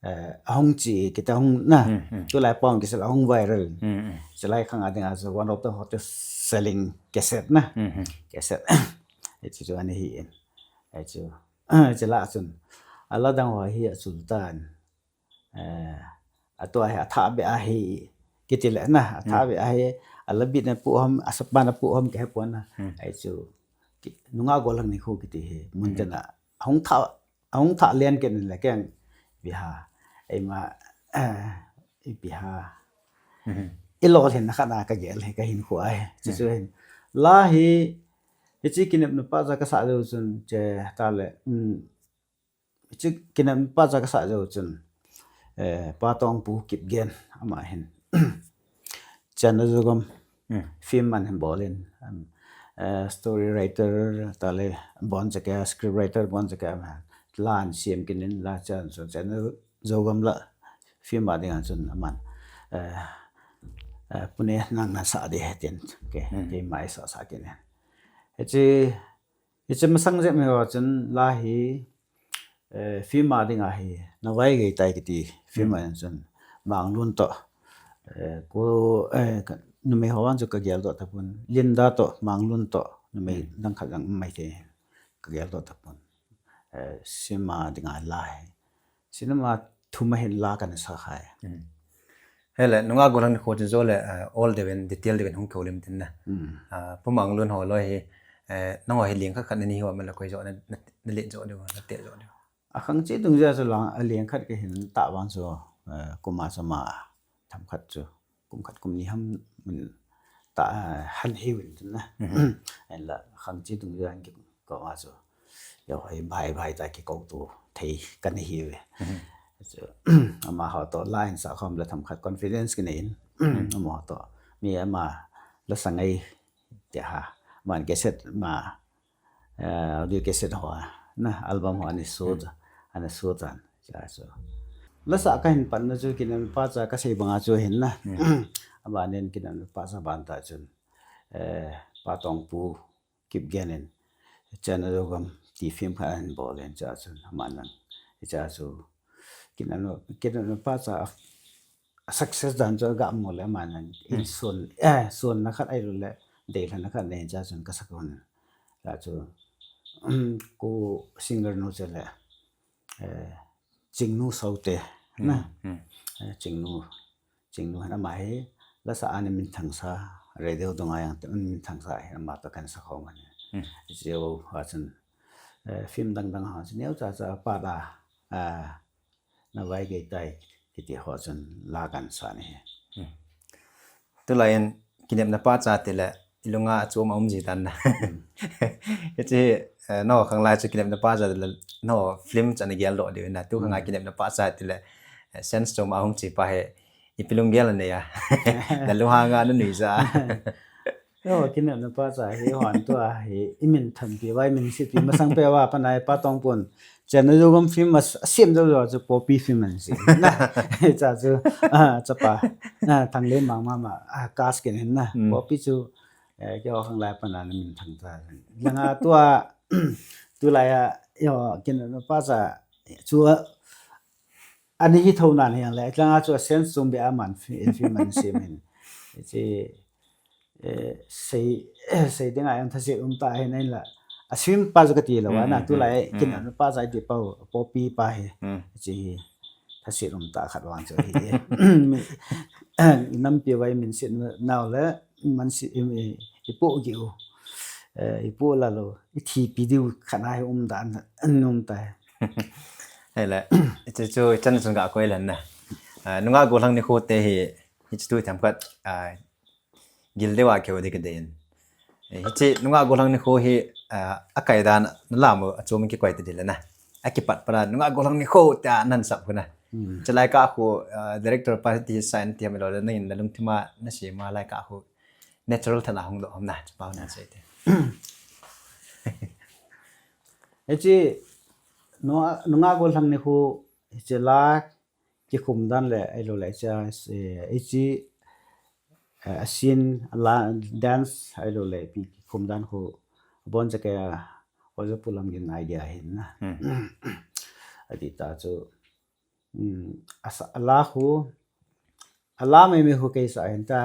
eh, ahung chi, kiti hung na. Hmm, hmm. Tulai pang kisel ahung viral. Hmm, hmm. Chulai khang a dinga chu one of the hottest selling cassette na. Hmm, hmm. Cassette. Hichu chu ana hi in. Hichu. Chule chun. A la dang ho hi achul tan. Eh, atua hi athah beh ahi. Kiti le na. Athah Hmm. beh ahi. A la beat na pu ham, a sap na pu ham kahe pon na. Hmm. Hichu. Ki-, Nungah Gollhang Nikho kiti hi. Mun Hmm. tena. Ahung thah Ahung thah len kit in le keng ipi ham. Eima, eh, ipi ham. Mhm. I lolhinna khat na ka gel hi ka hinkho a hi. Chu chu Mhm. hin. La hi, hiche Kinepna Pahcha ka sa jou chun, che ta le, um, hiche Kinepna Pahcha ka sa jou chun, eh, Pa Tongpu Kipgen ama hin. Chennai Zogam Hmm. film ahin bol in, um, eh, story writer, ta le, bon chakea, script writer, bon chakea, um, la ahin sem kit in, la chan, so Chennai Zogam la film a dinga chun aman, eh, eh, Pune nang na sa ding ahi tin, ke, Hmm. keima eisah sah kit in. Hiche, Hiche masang jep hi ho chun la hi, eh, film a dinga hi, Navai Geitai kiti film Hmm. a chun Manglun toh, eh, ko, eh, ka, numei ho vang chu ka gel doh tapon, Linda toh, Manglun toh, numei Hmm. dang khat jong um mai thei, ka gel doh tapon. Eh, film a dinga la hi. Cinema thum ahin la kana sa khai. Hmm. Hele, Nungah Gollhang Nikho chu jou le, ah, ol deuin, detail deuin hung kihoulim tin na. Hmm. Ah, Pu Manglun ho loi hi, Eh, nangho hi leng khat khat nani ho mala koi jo na, na, na let jo diu, na te jo diu. A khang chi dung ja chu lang, a leng khat ka hin ta bang chu, eh, kuma chu ama themkhat chu. Kum khat kum ni ham min ta, eh, han hi win na. Mhm. En la khang chi dung ja ki ko ma chu. Yo, hei bhai bhai ta ki ko tu thei kan hi ve. Mhm. Chu, ama ho to line sa khom la themkhat confidence ki nei in. Mhm. Ama ho to. Mi ama la sa ngai te ha. Man cassette ma, eh, audio cassette ho na album ho ani shoot, Hmm. ani shoot an. Cha chu. La sa ka hin pan na chu kin an pa cha ka sei banga chu hin na. Hmm. Ama nen kin an pa cha ban ta chun. Eh, pa Tongpu Kipgen in. Chana Zogam ti film kha an bol in cha chun. Ama nang. Cha chu. Kin an, kin an pa cha success dan chu ga mo le ama nang. In Hmm. sun, eh, sun na khat ai lo le. Dei la na khat le cha chun ka sa ko na. Cha chu. Ko singer nu che le. Eh, Chingnu Saute, na. Hmm, hmm. Eh, Chingnu, Chingnu han ama hi, la sa ani min thang sa, radio dunga jang te, min thang sa hi, ama to kan sa khom ani. Hmm. Jeo ha chun, eh, film dang dang ha chun, neo cha cha pa da, ah, na vai gei tai, kiti ho chun la kan sa ni. Hmm. Tulai in kinepna pa cha ti le, i lunga a chom a um ji tan na. Hmm. Hiche, eh, no, khang lai chu kinepna pa cha ti le, no, film chan a gel lo diu na, tu khang a Hmm. kinepna pa cha ti le, eh, sense chom a um chi pa he, i pi lunggel a nei a. Na lunghang a na nui ja. Yo, kinepna pa cha hi hon tua hi, i min thampi uva, i min seipi masang peh uva, pa nai pa Tongpu in. Chana Zogam film a s-, a sem jo jo chu Poppy film an sei. Na, cha chu, ah, chapa. Na, Thanglen Mangma ma, ah, cast kin hin na. Hmm. Poppy chu, eh, keiho khang lai pa na min thang ta. Langa tua, tulai a, yo, kinepna pa cha, chu, ani hi tho nan hiang le, langa chu a sense chom be a man fi-, film an sem hin. Chi, eh, sei, sei ding a jong thaset um ta hi nai la. A film pa chu ka ti lo, Hmm, ana hmm, tulai hmm, kin hmm. an pa cha ti pa, Poppy pa hi. Hmm. Chi hi thaset um ta khat vang chu hi. Nampi vai min sit nau le, man si, i, i, i pu gi u. Eh, i pu la lo, i thi pi diu khat na hi um dan, an um ta. Hele, chu, chu, chan chun ga koi lan na. Ah, nunga gollhang nikho te hi, hiche tu themkhat, ah, gil deuva keu ding ka dei in. Eh, hiche nunga gollhang nikho hi, ah, a kai dan na lam u a chom kikoi ta ding le na. A kipat para nunga gollhang nikho tia nan sap khu na. Hmm. Hiche lai ka khu, ah, director pa ti sign ti mi lo le na in na lungthim a na sema lai ka khu natural than a hung doh ham na, chu pau na sei te. Hiche nunga, nunga gollhang nikho hiche la kikhum dan le, ahilou le, cha, eh, hiche, eh, a scene, a la, dance, ahilou le, ipi kikhum dan khu, abon cha kei a, Oja Pu Lamgin idea hin na. Hmm. Ati ta chu, um, a sa, a la khu, a la mai mai khu kei sa hin ta,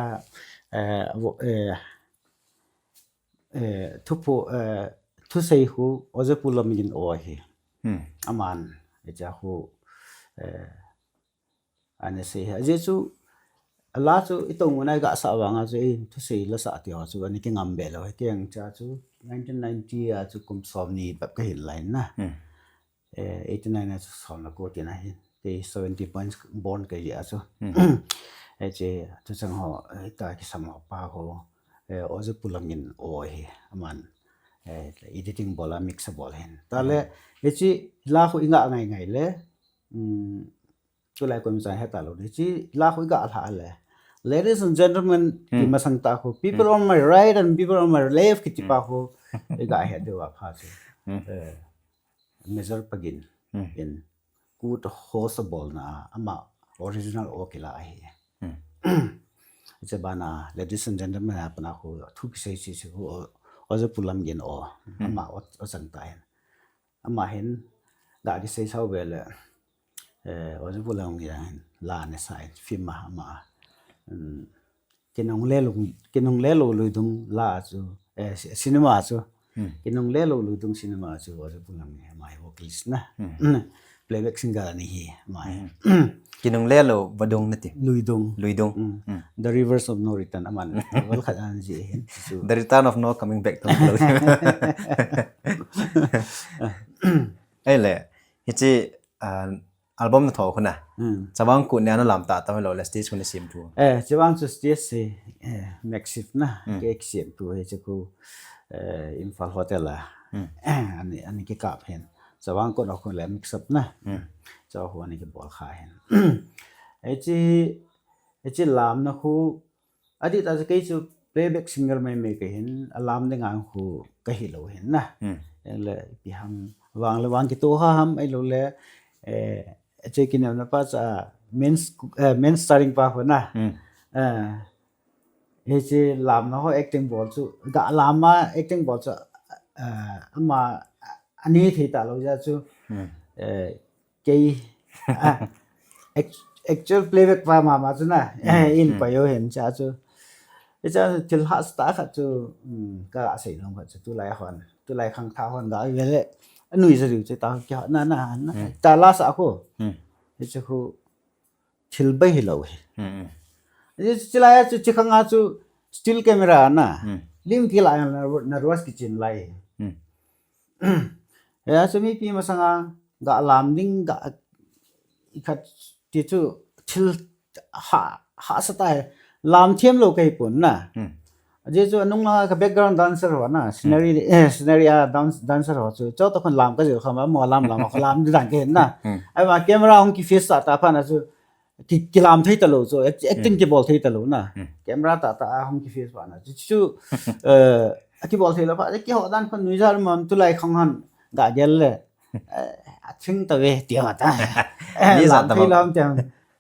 eh, vo-, eh, eh, thupho, eh, thusei khu Oja Pu Lamgin o hi. Hmm. Aman, hiche khu, eh, ana sei hi. Ajeh chu, a la chu i tong u nai ga sa vang a chu, i thusei la sa ti ho chu, ani kingam be lo, kei ang cha chu, nineteen ninety a chu kum som ni bep ka hin lai na. Hmm. Eh, eighty nine a chu som la ko tina hin. Kei seventy points bon kei a chu. Hmm. Eh, hiche, thuchang ho, eh, ta kisam ho pa ho, eh, Oja Pu Lamgin o hi, aman, eh, editing bol a mix a bol hin. Ta le, Hmm. hiche la khu i nga ngai ngai le, um, tulai koima chan he ta lo, hiche la khu i ga lha le. Ladies and gentlemen, Hmm. ti masang ta khu, people Hmm. on my right and people on my left, kiti Hmm. pa khu, i ga he deu a pha chu. Hmm. Eh, Major Pagin Hmm. in kut host a bol na ama original o kila ahi. Hmm. Hiche bana ladies and gentlemen a pana khu thu kisei sei sei khu o, Oja Pu Lamgin o. Hmm. Ama o, o chang ta hin. Ama hin ga kisei sau be le, eh, Oja Pu Lamgin hin la ne sa in film a ama. Hmm. Kinung le lung, kinung le lo lui dung la chu, eh, ci-, cinema chu. Hmm. Kinung le lo lui dung cinema chu, Oja Pu Lamgin hi ama hi vocalist na. Hmm. Hmm. playback singer ani hi, ama hi. Kinungle lou vadung nati. Luidung. Luidung. The Rivers of No Return, aman novel khat ana jih ahin. The Return of No Coming Back to. Ahile, hiche album nathoh khu na, Chavang Kut nia nalam tah tam ahilou le stage khu nasem thu? Eh, Chavang chu stage hi, eh, Maxif na, kisem thu hi chu khu, eh, Imphal Hotel a. Ani, ani kikap hin. Chavang Kut khu le mix up na. Chu khu ani kibol kha hin. Hiche, hiche lamna khu, adih tah chu kei chu playback singer maimai kahin, alam dinga khu kahilou hin na. Ahile, ipi ham, vang le vang kitoh ham, ahilou le, eh, Hiche kinepna pa chu main, eh, main starring pa khu na. Eh, hiche lamna ho acting bol chu, ga lam a acting bol chu, eh, ama ani thei talou jeh chu, eh, kei, ah, act-, actual playback pa mama chu na, eh, in pa yo hin cha chu. Hicha thil hahsa tah khat chu, um, kasei nom khat chu tulai hon, tulai khangthah hon ga ve le, anui jeh chu ta kihona na, na, ta lasa khu. Hiche khu thil bai hilou hi. Hiche lai chu, hiche khanga chu still camera na. Lim kila na, na rush kichin lai. Hiya chu mipi masanga ga lam ding ga khat ti chu thil ha, hahsa tah hi. Lam thiam lou kahi pon na. Ajeh chu anung langa ka background dancer ho na, scenery, eh, scenery a dance, dancer ho chu. Chutah khun lam kajil kha ma, mo lam lam, kho lam ding dan kahi na. Ahivang camera hung ki face tah tah phat na chu ki, kilam thei talou chu, act-, acting kibol thei talou na. Camera tah tah a hung ki face phat na chu, chu, eh, akibol thei lou phat, kiho dan khun nuijat mam tulai khang han ga gel le. Eh, athing tave tia ta. Eh, lam thei lou ham tia.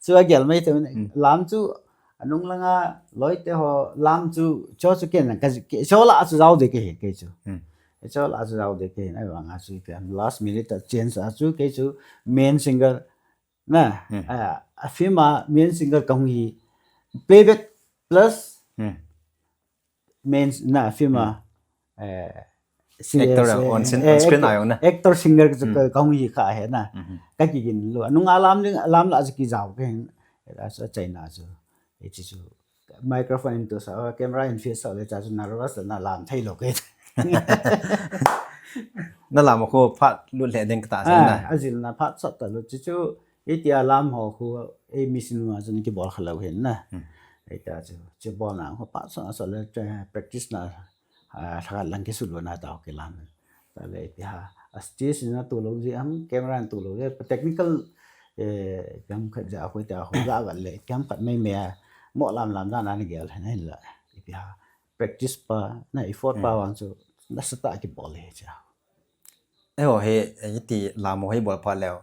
Chu agel mai te. Lam chu anung langa loi te ho lam chu, chu chu ken ka, chu la chu jao de kahi kei chu. Chu la chu jao de kahi, ahivanga chu kei last minute a change a chu kei chu main singer na. Ah, a film a main singer kahung hi, playback plus main na film a, eh, si-, actor, eh, on screen, eh, on screen actor, a jong na. Actor singer chu ka, kahung hi kha hi na. Kakigin lou. Anunga lam ding, lam la chu kijao kahin. Achaina chu. Hiche chu microphone in toh sa, camera in face sa le cha chu nervous la na lam thei lou kahi. Nalam khu phat lut le ding kata sa na. Ah, ajilna phat sat talou chu chu. Hitia lam ho khu, eh, machine ma chun kibol kha lou hin na. Hitia chu, chu bolna khu phat sat sat le, eh, practice na, ah, lhakhat lang kisu lou na tah kilam. Tale ipi ham, a stage na tu lou jeh ham, camera na tu lou jeh, technical, eh, ipi ham khat jeh a khu, tia khu, la val le, ipi ham khat maimai a, mo lam lam dan a na gel hin la. Ipi ham, practice pa, na effort pa vang chu, nasatah a kibol hi cha. Eiho hi, eh, iti lam ho hi bol phat leu,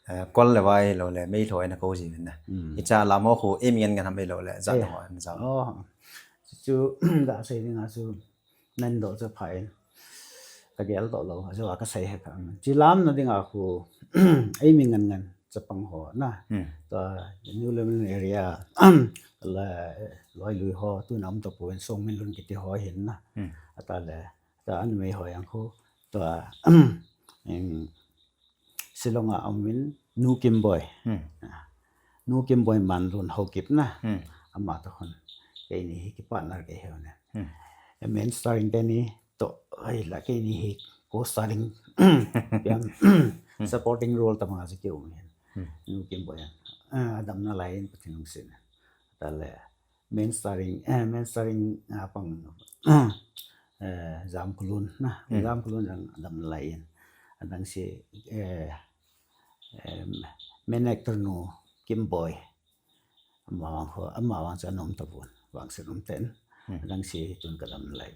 eh, kol le vai lou le, meilhou na kou ji na. Hicha lam ho khu, eimi ngen ngen ham lou le, jat ho na jao. Oh, chu, ga sei ding a chu, nan doh chu pha in. Ka gel doh lou, chu a ka sei he ka. Hiche lamna dinga khu, eimi ngen ngen, chapang ho na. Tua, New Lomlin area, la, Loilui ho, tuna um tapon, Songminlun kiti ho hin na. Ata le, ta anmei ho jong khu, tua, em, Shillong a um in Nu Kimboi. Ah, Nu Kimboi Manlun Haokip na. Ama toh khun. Keini hi ki partner kahi u na. Eh, main starring keini toh, ahila keini hi co-starring. Supporting role tobang a chu ki um hin. Nu Kimboi. Ah, adam nalai in Pathen lungset in. Tale. Main starring, eh, main starring, ah, pang, eh, Jamkhulun na, Jamkhulun jong adam nalai in. Adang si, eh, eh, main actor nu Kimboi. Ama vang khu, ama vang chu ana um tapon, vangset um ten. Adang si tun ka adam nalai.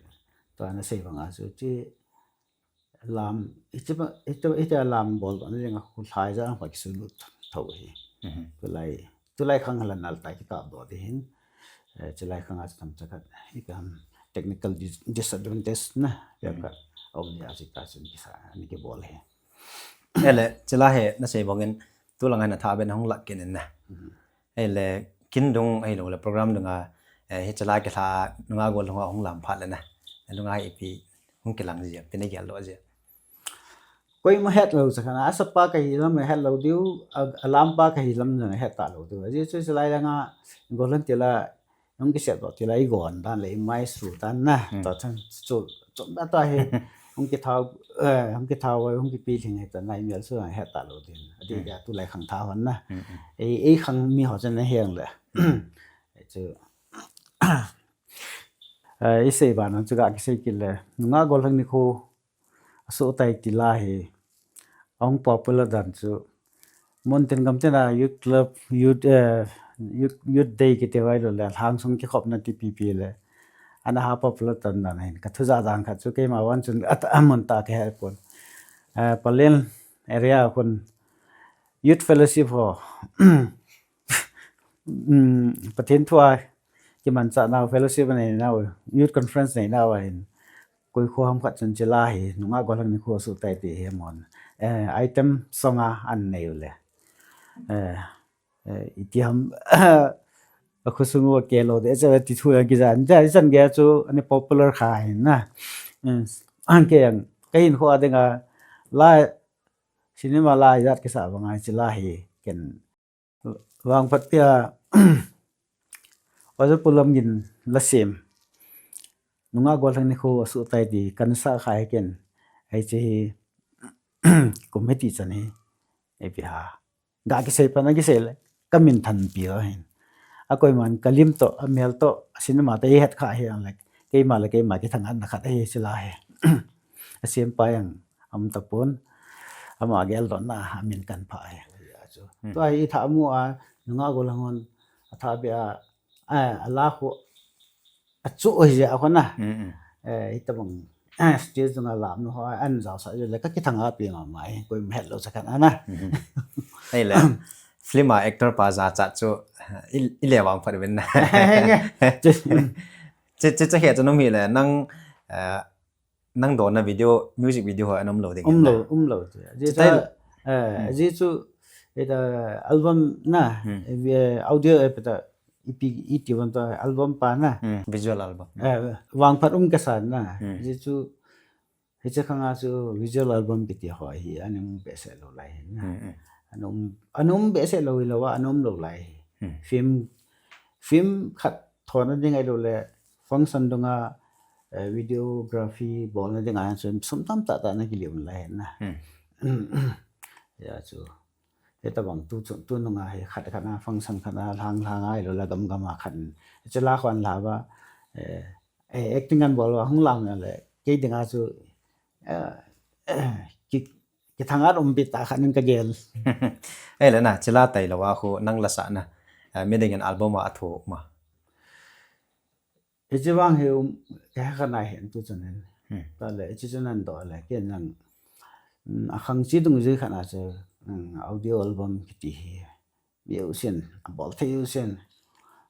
Tua na sei vang a chu hiche lam, hiche pa, hiche, hiche lam bol, ana jing a khu lhai ja, pa kisu lut tho hi. Tulai, tulai khang hala nal tai kikap doh ding hin. Eh, chulai khang a chu tam chakhat, ipi ham technical dis-, disadvantage na, ipi ham ka, um ni a chu ta chun kisa, ani kibol hi. Ele, chulai hi, na sei bang in, tulang a na tha ben hung lak kin in na. Ahile, kin dung ahilou le program dunga, eh, hiche la kilha nunga gol nunga hung lam phat le na. Nunga ipi hung kilang jia, ipi na gel doh jia. Koima het lou cha khan, a sapa kahi lam het lou diu, a, a lampa kahi lam jong het ta lou diu. Ajeh chu chulai langa, gollhang tila, hung kiset doh tila, i gon dan le, i mai su dan na. Hmm. Tua chan chu, chu da ta hi, hung kithau, eh, hung kithau, hung kipi lhing hi ta na, i mel su het ta lou din. Adi Hmm. dia tulai khangthah hon na. Hmm, hmm. Ei, ei khang mi ho chan na hiang le. Ei chu, eh, i sei ba nang chu ga kisei kit le. Nungah gollhang nikho, asoh tai ti la hi, ahung popular dan chu, mun tin gam tin a youth club, youth, eh, youth, youth day kiti vai lou le, lhang sung kikhopna ti pipi le, ana ha popular tan dan hin. Ka thu ja dan khat chu keima vang chun at, amun ta kahe pon. Eh, Pallel area khun youth fellowship ho, um, Pathen thu a kimanchah nau fellowship nei nau, youth conference nei nau a hin. Koi kho ham khat chun chila hi, nungah gollhang nikho asoh tai ti hi mon. Eh, item song a an nei u le. Eh, eh, iti ham, a khosung u a ke lou de, che ti thu a kija. Nja, i chan gei chu, ani popular kha hin na. Eh, an ke yang, ka hinkho a dinga, la, cinema la, ijat kisa banga, chila hi, ken Vangphat pia, Oja Pu Lamgin la sem. Nungah gollhang nikho asoh tai ti, kana sa kha hi ken. Hiche hi, kum hiti chan hi, ipi ha. Ga kisei pan a kisei le, ka min than pi lo hin. A koiman ka lim toh, a mel toh, a cinema toh, i het kha hi ang le. Keima le keima kithang an na khat ahi sila hi. A sem pa yang am ta pon. Ama gel don na, a min kan pha hi. Chu. Hmm. Tua hi i tha mu a, nungah gollhang hon, a tha be a, a, a la khu, a chu oi je a khona. Hmm, hmm. Eh, i tabang, eh, stage dunga lam nu ho, an jao sa le, ka kithang a pi ma mai, koima het lou cha khan ana. Hmm. Ei le, film a actor pa ja cha chu, i, i le vang phat ven na. Che, che, che he chu nom hi le, nang, eh, nang dona video, music video ho an um lou ding Um na. Lou, um lou. Ajeh Chutai chu, eh, Hmm. ajeh chu, eta album na, Hmm. eh, audio, eh, peta, E P, iti van ta album pa na. Hmm. Visual album. Eh, Vangphat um kasa na. Hmm. Ajeh chu, hiche khanga chu visual album kiti ho hi, an um behseh lou lai hi na. Hmm, hmm. An um, an um behseh lou hi lou a, an um lou lai hi. Hmm. Film, film khat thona ding ahi lou le, function dunga, eh, videography bolna dinga chu sum tamtah tah na kilium lai na. Hmm. Ya chu. Hitabang tu chu, tu nunga hi khat khat na function khat na lhang lhang ahi lou le gam gam a khat. Chila khon la ba, eh, eh, acting an bol ba hung lam na le. Kei dinga chu, eh, ki, kithang at um pi ta khat nin ka gel. Ei le na, chila tai lou a khu nang la sa na, eh, mi dingin album a thu ma. Hiche vang hi um, ka he kha nai hen tu chan hin. Hmm. Ta le, hiche chan an do le, ken jang, mm, a khang chi dung ji khat na chu, mm, audio album kiti hi. Mi u sin, a bol thei u sin.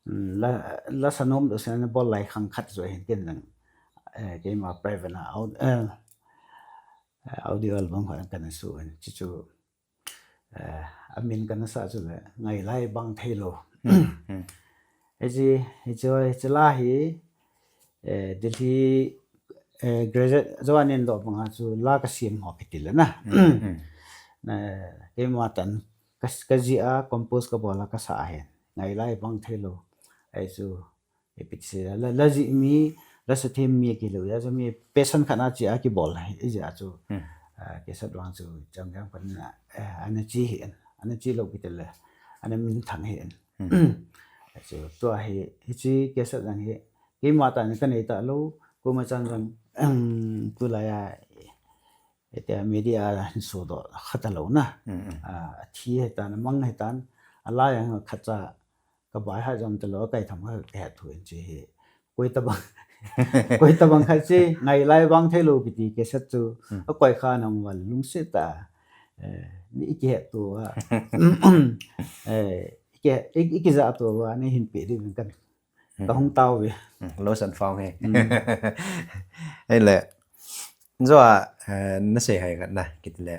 Mm, la, la sa nom u sin, bol lai khang khat chu hin ken jang, eh, keima private na, au-, eh, eh, audio album khat kana su hin. Chi chu, eh, a min kana sa chu le, Ngailai Bang Theilou. Hmm, hmm. Hiche, hiche, hiche la hi, eh, Delhi, eh, graduate jou a nin doh banga chu la ka sem ho kiti le na. Hmm, hmm. Na, keima tan, ka, ka jih a, compose ka bol a ka sa ahin. Ngailai Bang Theilou. Hichu, ipi ti sei la, la jih mi, la sa them mi kilou, ya chu mi passion khat na chi a kibol, i jeh a chu, Hmm. ah, cassette vang chu, chang chang pan na, eh, ana chi hi en, ana chi lou kiti le, ana min thang hi en. Hmm. Chu, tua hi, hiche cassette jang hi, keima tah in ka nei ta lou, koima chan jang, em, tulai a, ete media a hin so doh kha ta lou na. Hmm, hmm. Ah, a thi hi tan, a mang hi tan, a la jang khat cha, ka bai ha jam ta lou, kai tham ha ka het thu in chi hi. Koi tabang, koi tabang khat chi, Ngailai Bang Theilou kiti cassette chu, Hmm. a koi kha nam val lungset ta. Eh, ni i kihet tu a. Eh, i ki, i, i kija tu a, ni hin pe di kan. Hmm. Ka hung tao ve. Hmm, lost and found hi. Hmm. Ei le, jou a, eh, na sei hai khat na, kiti le,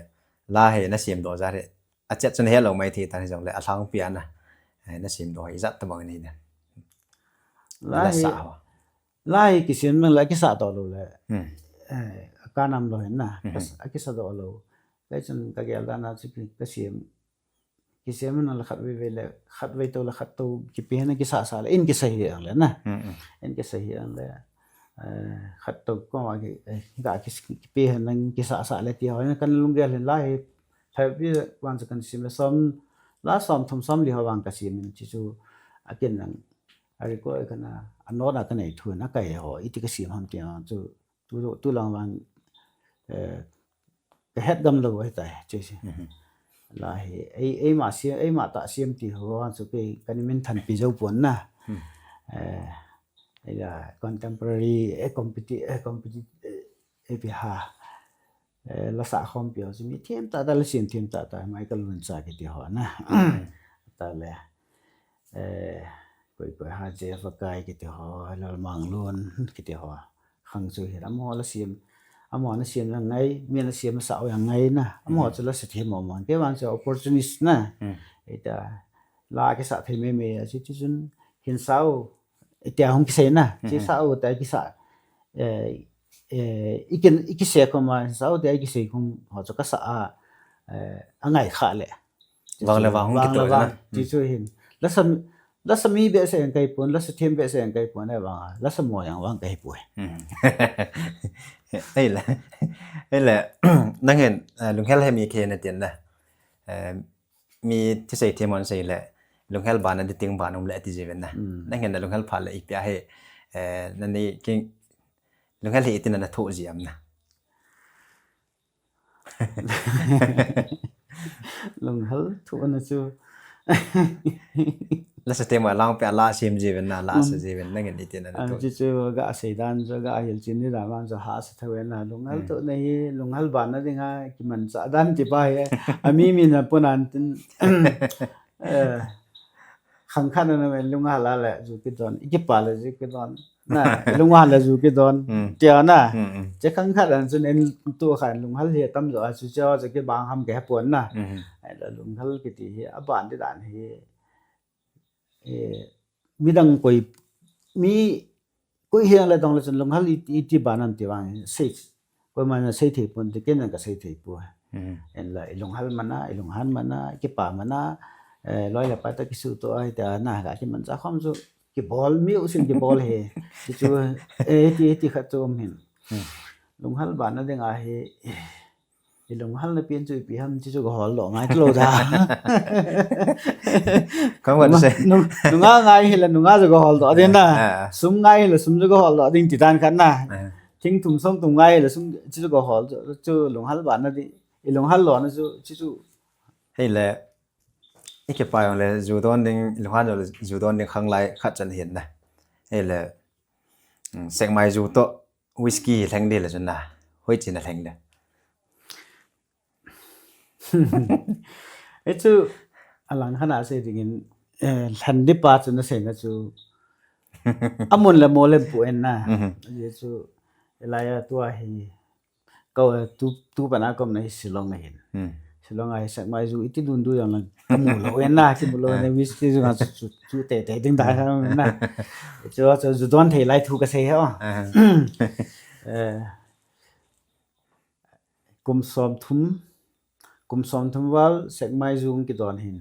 la hi na sem doh ja hi. A chet chun he lou mai thei tan hi jong le, a lhang pia na. Eh, na sem doh hi jat tabang ni na. La La hi, sa ho. La hi kisem mang la kisa doh lou le. Hmm. Eh, ka nam lou hin na. Hmm. Kas-, a kisa doh lou. Kei chun kagel dan a chu ki, kasem. Kisem na le khatvei vei le, khatvei tou le khat tou, kipe na kisasa le, in kisei hi ang le na. In kisei hi ang le, eh, khat tou ko ma ki, eh, ga ki, kipe na kisasa le ti ho, kan lunggel hin la hi, phapi wan chu kan sem le som, la som thum som li ho vang kasem in chi chu, akin nang, a record kana, a note a kanei thu na kai ho, iti kasem ham ti ho chu, tu, tu lang vang, eh, ka het gam lou ahi tai, chu si. La hi, ei, eima sem, eima ta sem ti ho, chu kei, kan min thanpi jou pon na. Eh, ei la contemporary, eh, competi-, eh, competi-, eh, eh, pi ha. Eh, la sa khompi ho, chu mi thim tah tah, la sem thim tah tah, Michael Luncha kiti ho na. Ta le, eh, koi koi ha, Jeff Akai kiti ho, Lalmanglun kiti ho. Khang chu hi, amaho la sem, amaho na sem la ngai, mi na sem sa u yang ngai na. Amaho chu la sa thim mo mo. Kei vang chu opportunist na. Ita, la kisa thei me me, a chi chi chun, hin sa u, ita hung kisei na. Chi sa u, ta kisa, eh, eh, ikin, ikise ko ma, sa u, ta ikise ko ho chu kasa a, eh, angai kha le. Vang le vang hung vang le kitol vang, na. Chi chu hin. La sa, la sa mi behseh ang kai pon, la sa thim behseh ang kai pon, eh, vang, la sa mo yang vang kai poi. Ei le, ei le, nang hin, eh, lunghel he mi khe na tin na. Eh, mi thi sei thim on sei le, lunghel bana di ting bana um le ti jiu ve na. Nang hin na lunghel pha le ipi a he, eh, nani ki, lunghel he iti na na thu ji am na. Lunghel thu na chu. La sa te ma lang pe la sem ji ven na, la sa ji ven na ngen iti na na. Am thu. Chi chu ga sei dan chu ga hil chin ni da man chu ha sa tha ven na. Lunghel thu na hi, lunghel bana dinga kimancha dan ti pa hi. Ami mi na pon an tin. Eh, khang khat na me lunghel a le ju kidon, ikipa le ju kidon. Na, lunghel a le ju kidon. Tia na. Che khang khat an chun en tu khan lunghel hi tam jo a chu che chu kibang ham ke pon na. Ai la lunghel kiti hi aban di dan hi. Eh, midang koi, mi koi hiang le dong le chun lunghel i, iti ban am ti vang sei, koima na sei thei pon ti, ken ka sei thei poi. En la, i lunghel mana, i lunghan mana, kipa mana, eh, loi le pai ta kisuto ai ta na, ka kimancha khom chu kibol, mi u sin kibol he. Ti chu, eh, ti, ti khat chu um hin. Lunghel bana dinga hi, i lunghel na pen chu ipi ham ti chu ka hol lo ngai lo da. Ka man se. Nunga ngai hi la nunga chu ka hol lo ding na. Sum ngai hi la sum chu ka hol lo ding ti dan khat na. Thing thum song thum ngai hi la sum chu ka hol chu lunghel bana di. I lunghel lo na chu, chu chu. Hei le, i kipa jong le ju don ding, i lunghan jong le ju don ding khang lai khat chan hin na. Hei le, mm, sekmai ju to whisky lheng di le chun na, hoi chin a lheng di. Ei chu, alang khat a sei dingin, eh, lhen di pa chu na sei na chu, amun le mo le pu en na. Ei chu, elai a tua hi, Ko, eh, tu, tu pana kom na hi Shillong ahin. Shillong a hi sekmai ju iti dun du jong lang kamu lo en na, kimu lo en na, whisky ju nga chu, chu, chu te te ding da ka na. Chu, chu, ju don thei lai thu ka sei he. Eh, kum som thum, kum som thum val sekmai ju kidon hin.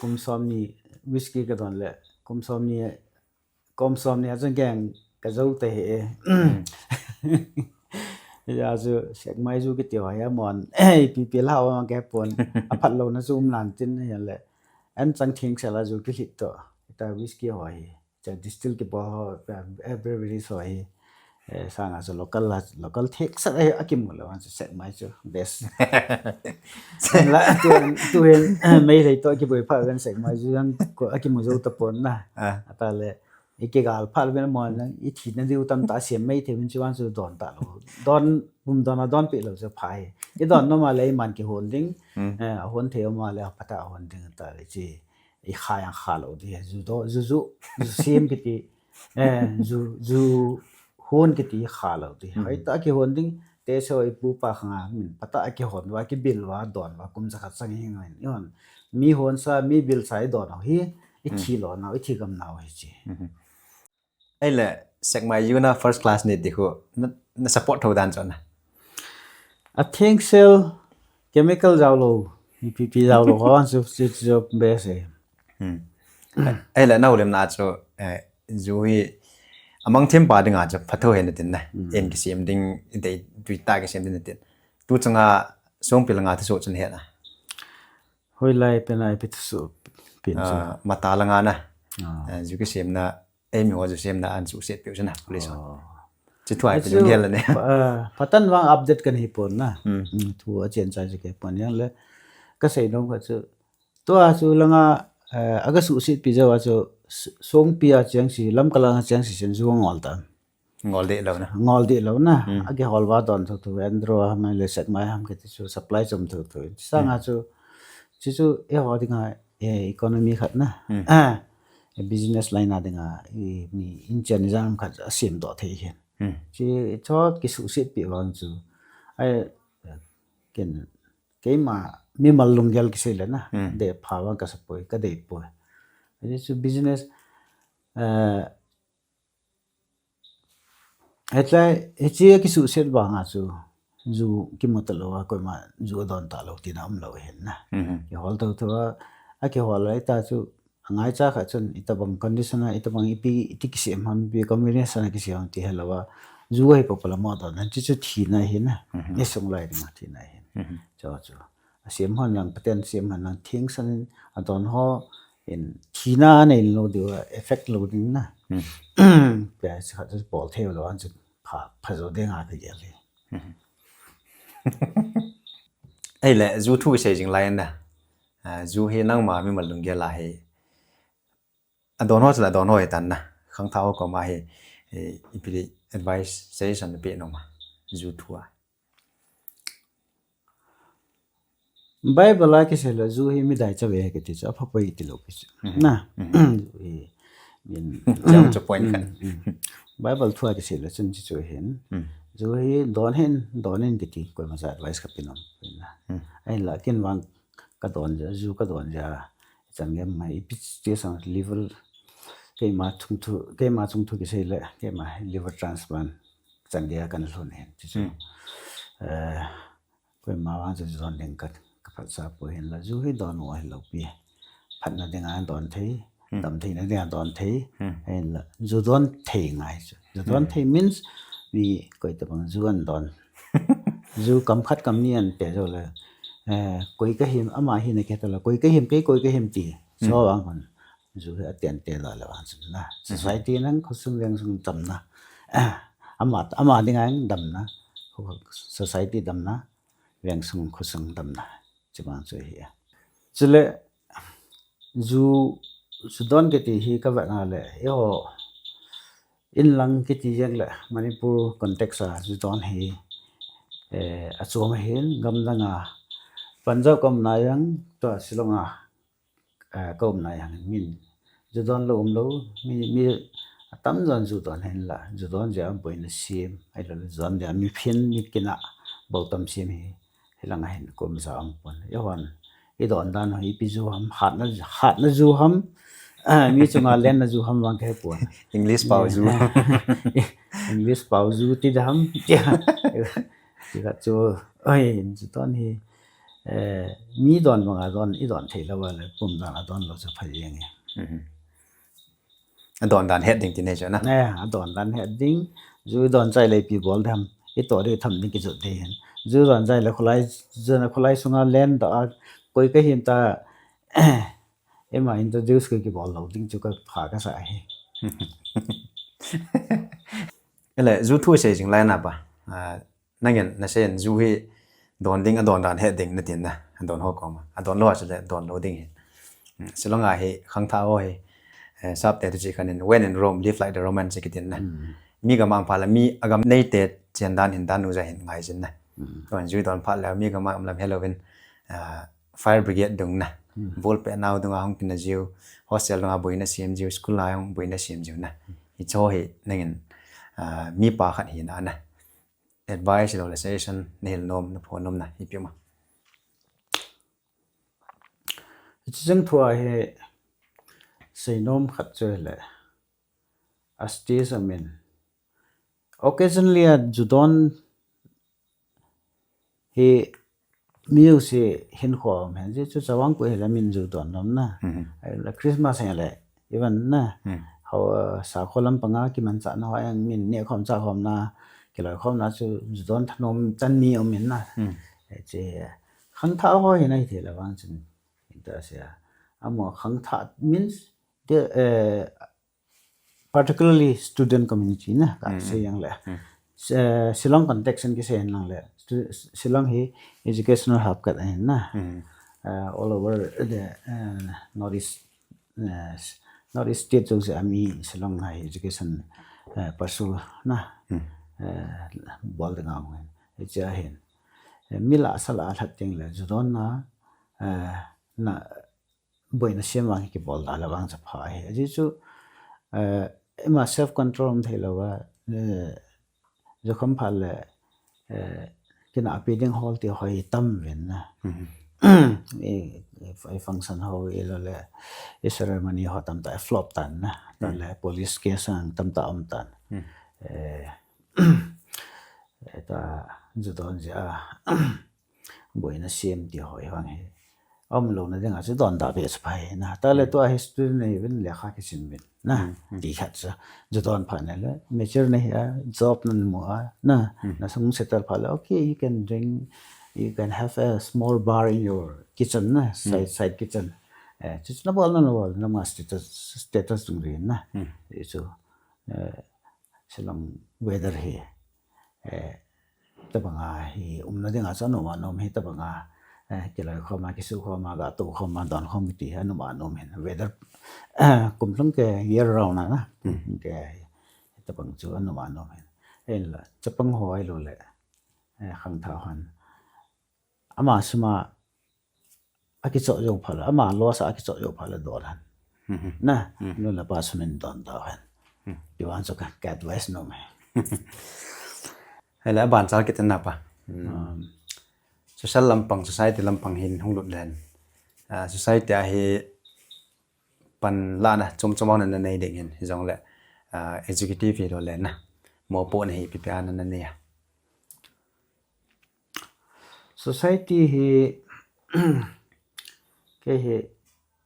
Kum som ni whisky ka don le, kum som ni, kum som ni a chun keng ka jou te he. Ya chu sekmai ju kiti ho hi amon, pi pi la ho ke pon, aphat lo na chu um nan tin hi le. An chang thing sela ju ki hlit to. Ta whisky ho hi. Cha distill kibol ho, eh, brewery so hi, eh, sanga chu local la, local thek sa, eh, akimu lo, an chu sekmai chu best. La, tu, tu hin, eh, Meitei to kiboi pha kan sekmai chu yang ko akimu jou ta pon na. Ata le, i kigal pha le mo na, i thi na diu tam ta siam Meitei min chu an chu don ta lo. Don, bum don a don pi lo chu pha hi. I don no ma le i man kihon ding, eh, hon thei ma le a pata hon ding ta le chi. I kha yang kha lo di, ju do, ju, ju, ju sim kiti, eh, ju, ju hon kiti kha lo di. Hoi ta kihon ding, te so i pu pa khanga, min, pata kihon va, kibil va, don va, kum jakhat sang hi ngai. Yon, mi hon sa, mi bil sa i don ho hi, i thi lo na, i thi gam na ho hi chi. Ei le, sekmai ju na first class ni ti khu, na, na support tho dan chu na. A thengsel chemical jao lou, P P jao lou, ho chu, chu, chu best e. Hmm. Ahile nau lemna chu, eh, ju hi amang them pa dinga chu phathu ahi natin na. Hmm. En kisem ding, dei tui tah kisem ding natin. Tu chunga songpi langa thusoh chu nahe na. Hoilai pena ipi thusoh pen chu. Ah, Mata langa na. Ah. Eh, ju kisemna, eimi ho ju semna ahin suhset peh u chu na, police ho. Oh. Chu thu a ipi lunggel le ne. Pa, ah, patan vang update kana hi pon na. Hmm. Hmm, thu achen chai chu kahe pon, ahile kasei nom khat chu. Tua chu langa, eh, aga suhset pi jou a chu, s-, songpi a cheng si, Lamka langa cheng si sen ju ngol ta. Ngol deh lou na. Ngol deh lou na. Hmm. Akihol uva don thotho, Andro ham le Sekmai ham kiti chu supply chom thotho. Sanga chu, chu chu eiho dinga, eh, economy khat na. Hmm. Ah, business line a dinga, i, mi inchen jam khat asem doh thei hin. Hmm. Chu, chu kisuhset pi vang chu. Ai, ken, keima mimal lunggel kisei le na. Hmm. Dei pha vang kasa poi, kadei poi. Chu business, eh, Hiche, hiche kisuhset vanga chu, ju kimu talou a, koima ju adon talou tina umlou hin na. Mhm. Kihol thotho a, akihol a ita chu, angaicha khat chun, itobang condition a, itobang ipi, iti kisem ham, ipi combination a kisem ham ti helou a, ju ahi popo la mo don, hiche chu thina hi na, Mhm. isung lai dinga thina hi. Mhm. Chu chu. Asem hon lang, Pathen sem hon lang, thingsan in adon ho, in thina anei lou diu a, effect lou ding na. Hmm. Pia chu khat chu bol thei lou an chu pha, pha jo ding a kagel e. Hmm. Ahile, ju thu kisei jing lai na. Ah, ju hi nangma mimal lunggel a hi. Adon ho chu la adon ho hi tan na. Khangthah ho koma hi, eh, ipi advice, suggestion pe nom a. Ju thu a. Bible a kisei le ju hi midai chave kiti chu apha poi ti lou pi chu. Mhm. Na. Mhm. Ju hi min Jam chu point khat. Mm, mm. Bible thu a kisei le chun chu chu hin. Mm. Ju hi don hin, don hin kiti koima cha advice kape nom. Na. Mm. Ahinla ken vang kadon ja, ju kadon ja. Chan gei mai ipi ti sang liver keima chung thu, keima chung thu kisei le, keima liver transplant. Chan gei a kana lhun hin, chu chu. Hmm. Eh, koima vang chu ju don ding ka, kaphatsa poi hinla, ju hi don u ahi lou pi. Phatna dinga don thei, Hmm. dam theina dinga don thei, Hmm. hinla, ju don thei ngai chu. Ju don Hmm. thei means, mi koi tabang ju ahin don. Ju kam khat kam ni ahin pe jou le, eh, koi kahim, ama hina kei tala, koi kahim, kei koi kahim ti. Hmm. So vang hon. Ju hi aten te la le vang chun na. Hmm. Society nang khosung vengsung damna. Ama, ama dinga damna. Kho-, society damna. Vengsung khosung damna. Chubang chu hi. Chule ju, ju don kiti hi kavet na le. Eiho in lang kiti jeng le Manipur context a ju don hi, eh, achom ahin gam dang a. Punjab ka umna jeng tua Shillong a eh, ka umna jeng min ju don lou umlou, mi, mi atam jon ju don hinla, ju don jeh a boina sem, ahilou le ju don jeh a mi phin, mi kina, bou tam sem hi, hilang a hin kum ja um pon. Eihon, i don dan ho, ipi ju ham, hatna, hatna ju ham, eh, mi chunga lenna ju ham vang kahe pon. English pao ju. English pao ju ti dam. Ti khat chu, oi, ju don hi, eh, mi don banga don, i don thei lou a le, pum dan a don lou chu pha jeng e. Mhm. Adon dan het ding ti nei chu na. Eh, adon dan het ding, ju don chai le ipi bol dam, i toh ding tham ding kijot ding hin. Ju don chai le khulai, ju na khulai sunga len da, koi kahim ta, ema introduce koi kibol lou ding chu kapha kasa hi. Ele, ju thu sei jing lai na pa. Ah, nangin nasei in ju hi don ding, adon dan het ding natin na, adon ho koma. Adon lou a chule don lou ding hin. Hmm, Shillong a hi khangthah ho hi, eh, sap te tu chi khan in, "When in Rome, live like the Romans," kitin na. Hmm. Mi gam a pha le mi agam neite chen dan hin dan u ja hin ngai jin na. Hmm. Don ju don phat le mi gam a um lam helou in, ah, fire brigade dung na. Hmm. Ball pet nau dunga hung kina jiu, hostel dunga boina sem jiu, school a hung boina sem jiu na. Hmm. Hicho hi nangin, ah, mi pa khat hina na. Advice lou le suggestion nahil nom, naphon nom na, ipi um a. Hiche jeng thu a hi seinom khat chu le. A stage a min. Occasionally a ju don Hi music hin khom hen, ji chu Chavang Kut hi la min ju don nom na. Hmm. Ai la Christmas hi le, even na. Hmm. Ho, uh, sakho lampang a kimanchah na ho, a min neh khom chah khom na, kiloi khom na chu ju don thanom chan mi um in na. Hmm. Ai che, khangthah ho hi nai thei la vang chun, inta sia. Amo khangthah means the, uh, particularly student community na, ka Mm, se mm, yang le. Mm. Se-, Shillong context in kisei lang le. Stu-, Shillong hi educational hub khat ahin na. Mm. Uh, all over the, uh, Northeast, uh, Northeast state jouse a mi Shillong hi education, uh, pursue na. Mm. Uh, bol ding a hung hin. Hiche ahin. Uh, mi la sa la lhat ding le ju don na, uh, na boina sem vang hi kibol da le vang cha pha hi. Ajeh chu, eh, ima self control um thei lou a, eh, ju kham pha le, eh, kina api ding hol ti hoi tam ven na. Mhm. I, i, i function ho i lo le, i ceremony ho tamtah i flop tan na. Tan Mm. le police case ang tamtah um tan. Mm. Eh, eh, ta ju don jeh a. Boina sem ti ho hi vang hi. Umlouna dinga chu don da be chu phai na. Ta le Mm. tua hi student nei vin lekha kisim vin na. Mm, mm. Ti khat chu. Ju don pha na le. Mature na hi a, job na mu a, na. Mm. Na sung settle pha le. Okay, you can drink, you can have a small bar in your kitchen na. Mm. Side, side kitchen. Eh, chu chu na bol na, na bol na ma status, status dung rin na. Mm. Ti chu. Eh, Shillong weather hi. Eh, tabang a hi umna dinga chu anom anom hi tabang a, eh, kiloi khom a, kisu khom a, ga to khom a, don khom kiti hi anom anom hin. Weather, eh, kum lhung ke year round a na. Hmm. Ke tabang chu anom anom hin. Hinla, chapang ho ahilou le, eh, khangthah hon. Ama sum a akichoh jou pha le, ama loss a akichoh jou pha le don han. Mhm. Na, Mhm. nu le pa sum in don tau hen. Mhm. Ti vang chu ka, ka advice nom e. Hele, aban chal kit na pa. Hmm. Um, social lampang, society lampang hin hung lut len. Ah, society a hi pan la na, chom chom na na nei ding hin, hijongle, ah, executive hi lo len na. Mopohna hi ipi ipi a na na nei a. Society hi, kei hi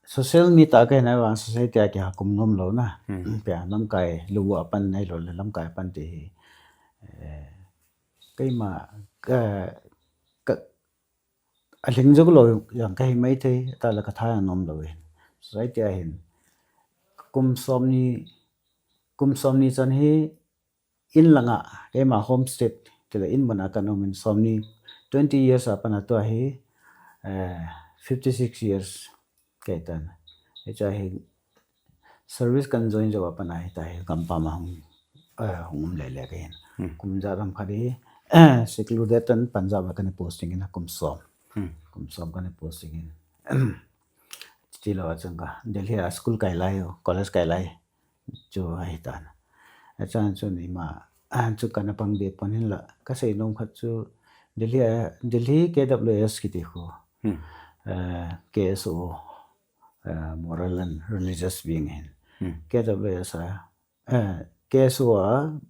social media ka hina vang society a kiha kum nom lou na. Hmm. Pia lamkai lu a pan nei lou le lamkai pan ti hi. Eh, keima ka, ka, alhing jou lou jong ka hi mai thei, ta le ka tha jong nom lou hin. Society a hin kum som ni, kum som ni chan hi in langa, keima homestead, tile in mun a ka um in som ni, twenty years a pat a tua hi, eh, fifty six years kei tan. Hiche hi service kan join jou a pat a hi ta hi gampam a hung, eh, hung um le le kei hin. Hmm. Kum ja lam khat hi, eh, secluded tan Punjab a kana posting in a kum som. Hmm. Kum som kana posting in. Chulou a chun ka Delhi a school kai lai, college kai lai. Chu ahi tan. Achan chu ni ma, a chu kana pang deh pon hin la. Ka sei nom khat chu Delhi a, Delhi K W S kiti khu. Hmm. Eh, K S O, eh, Moral and Religious Wing hin. Hmm. K W S a, eh, K S O a,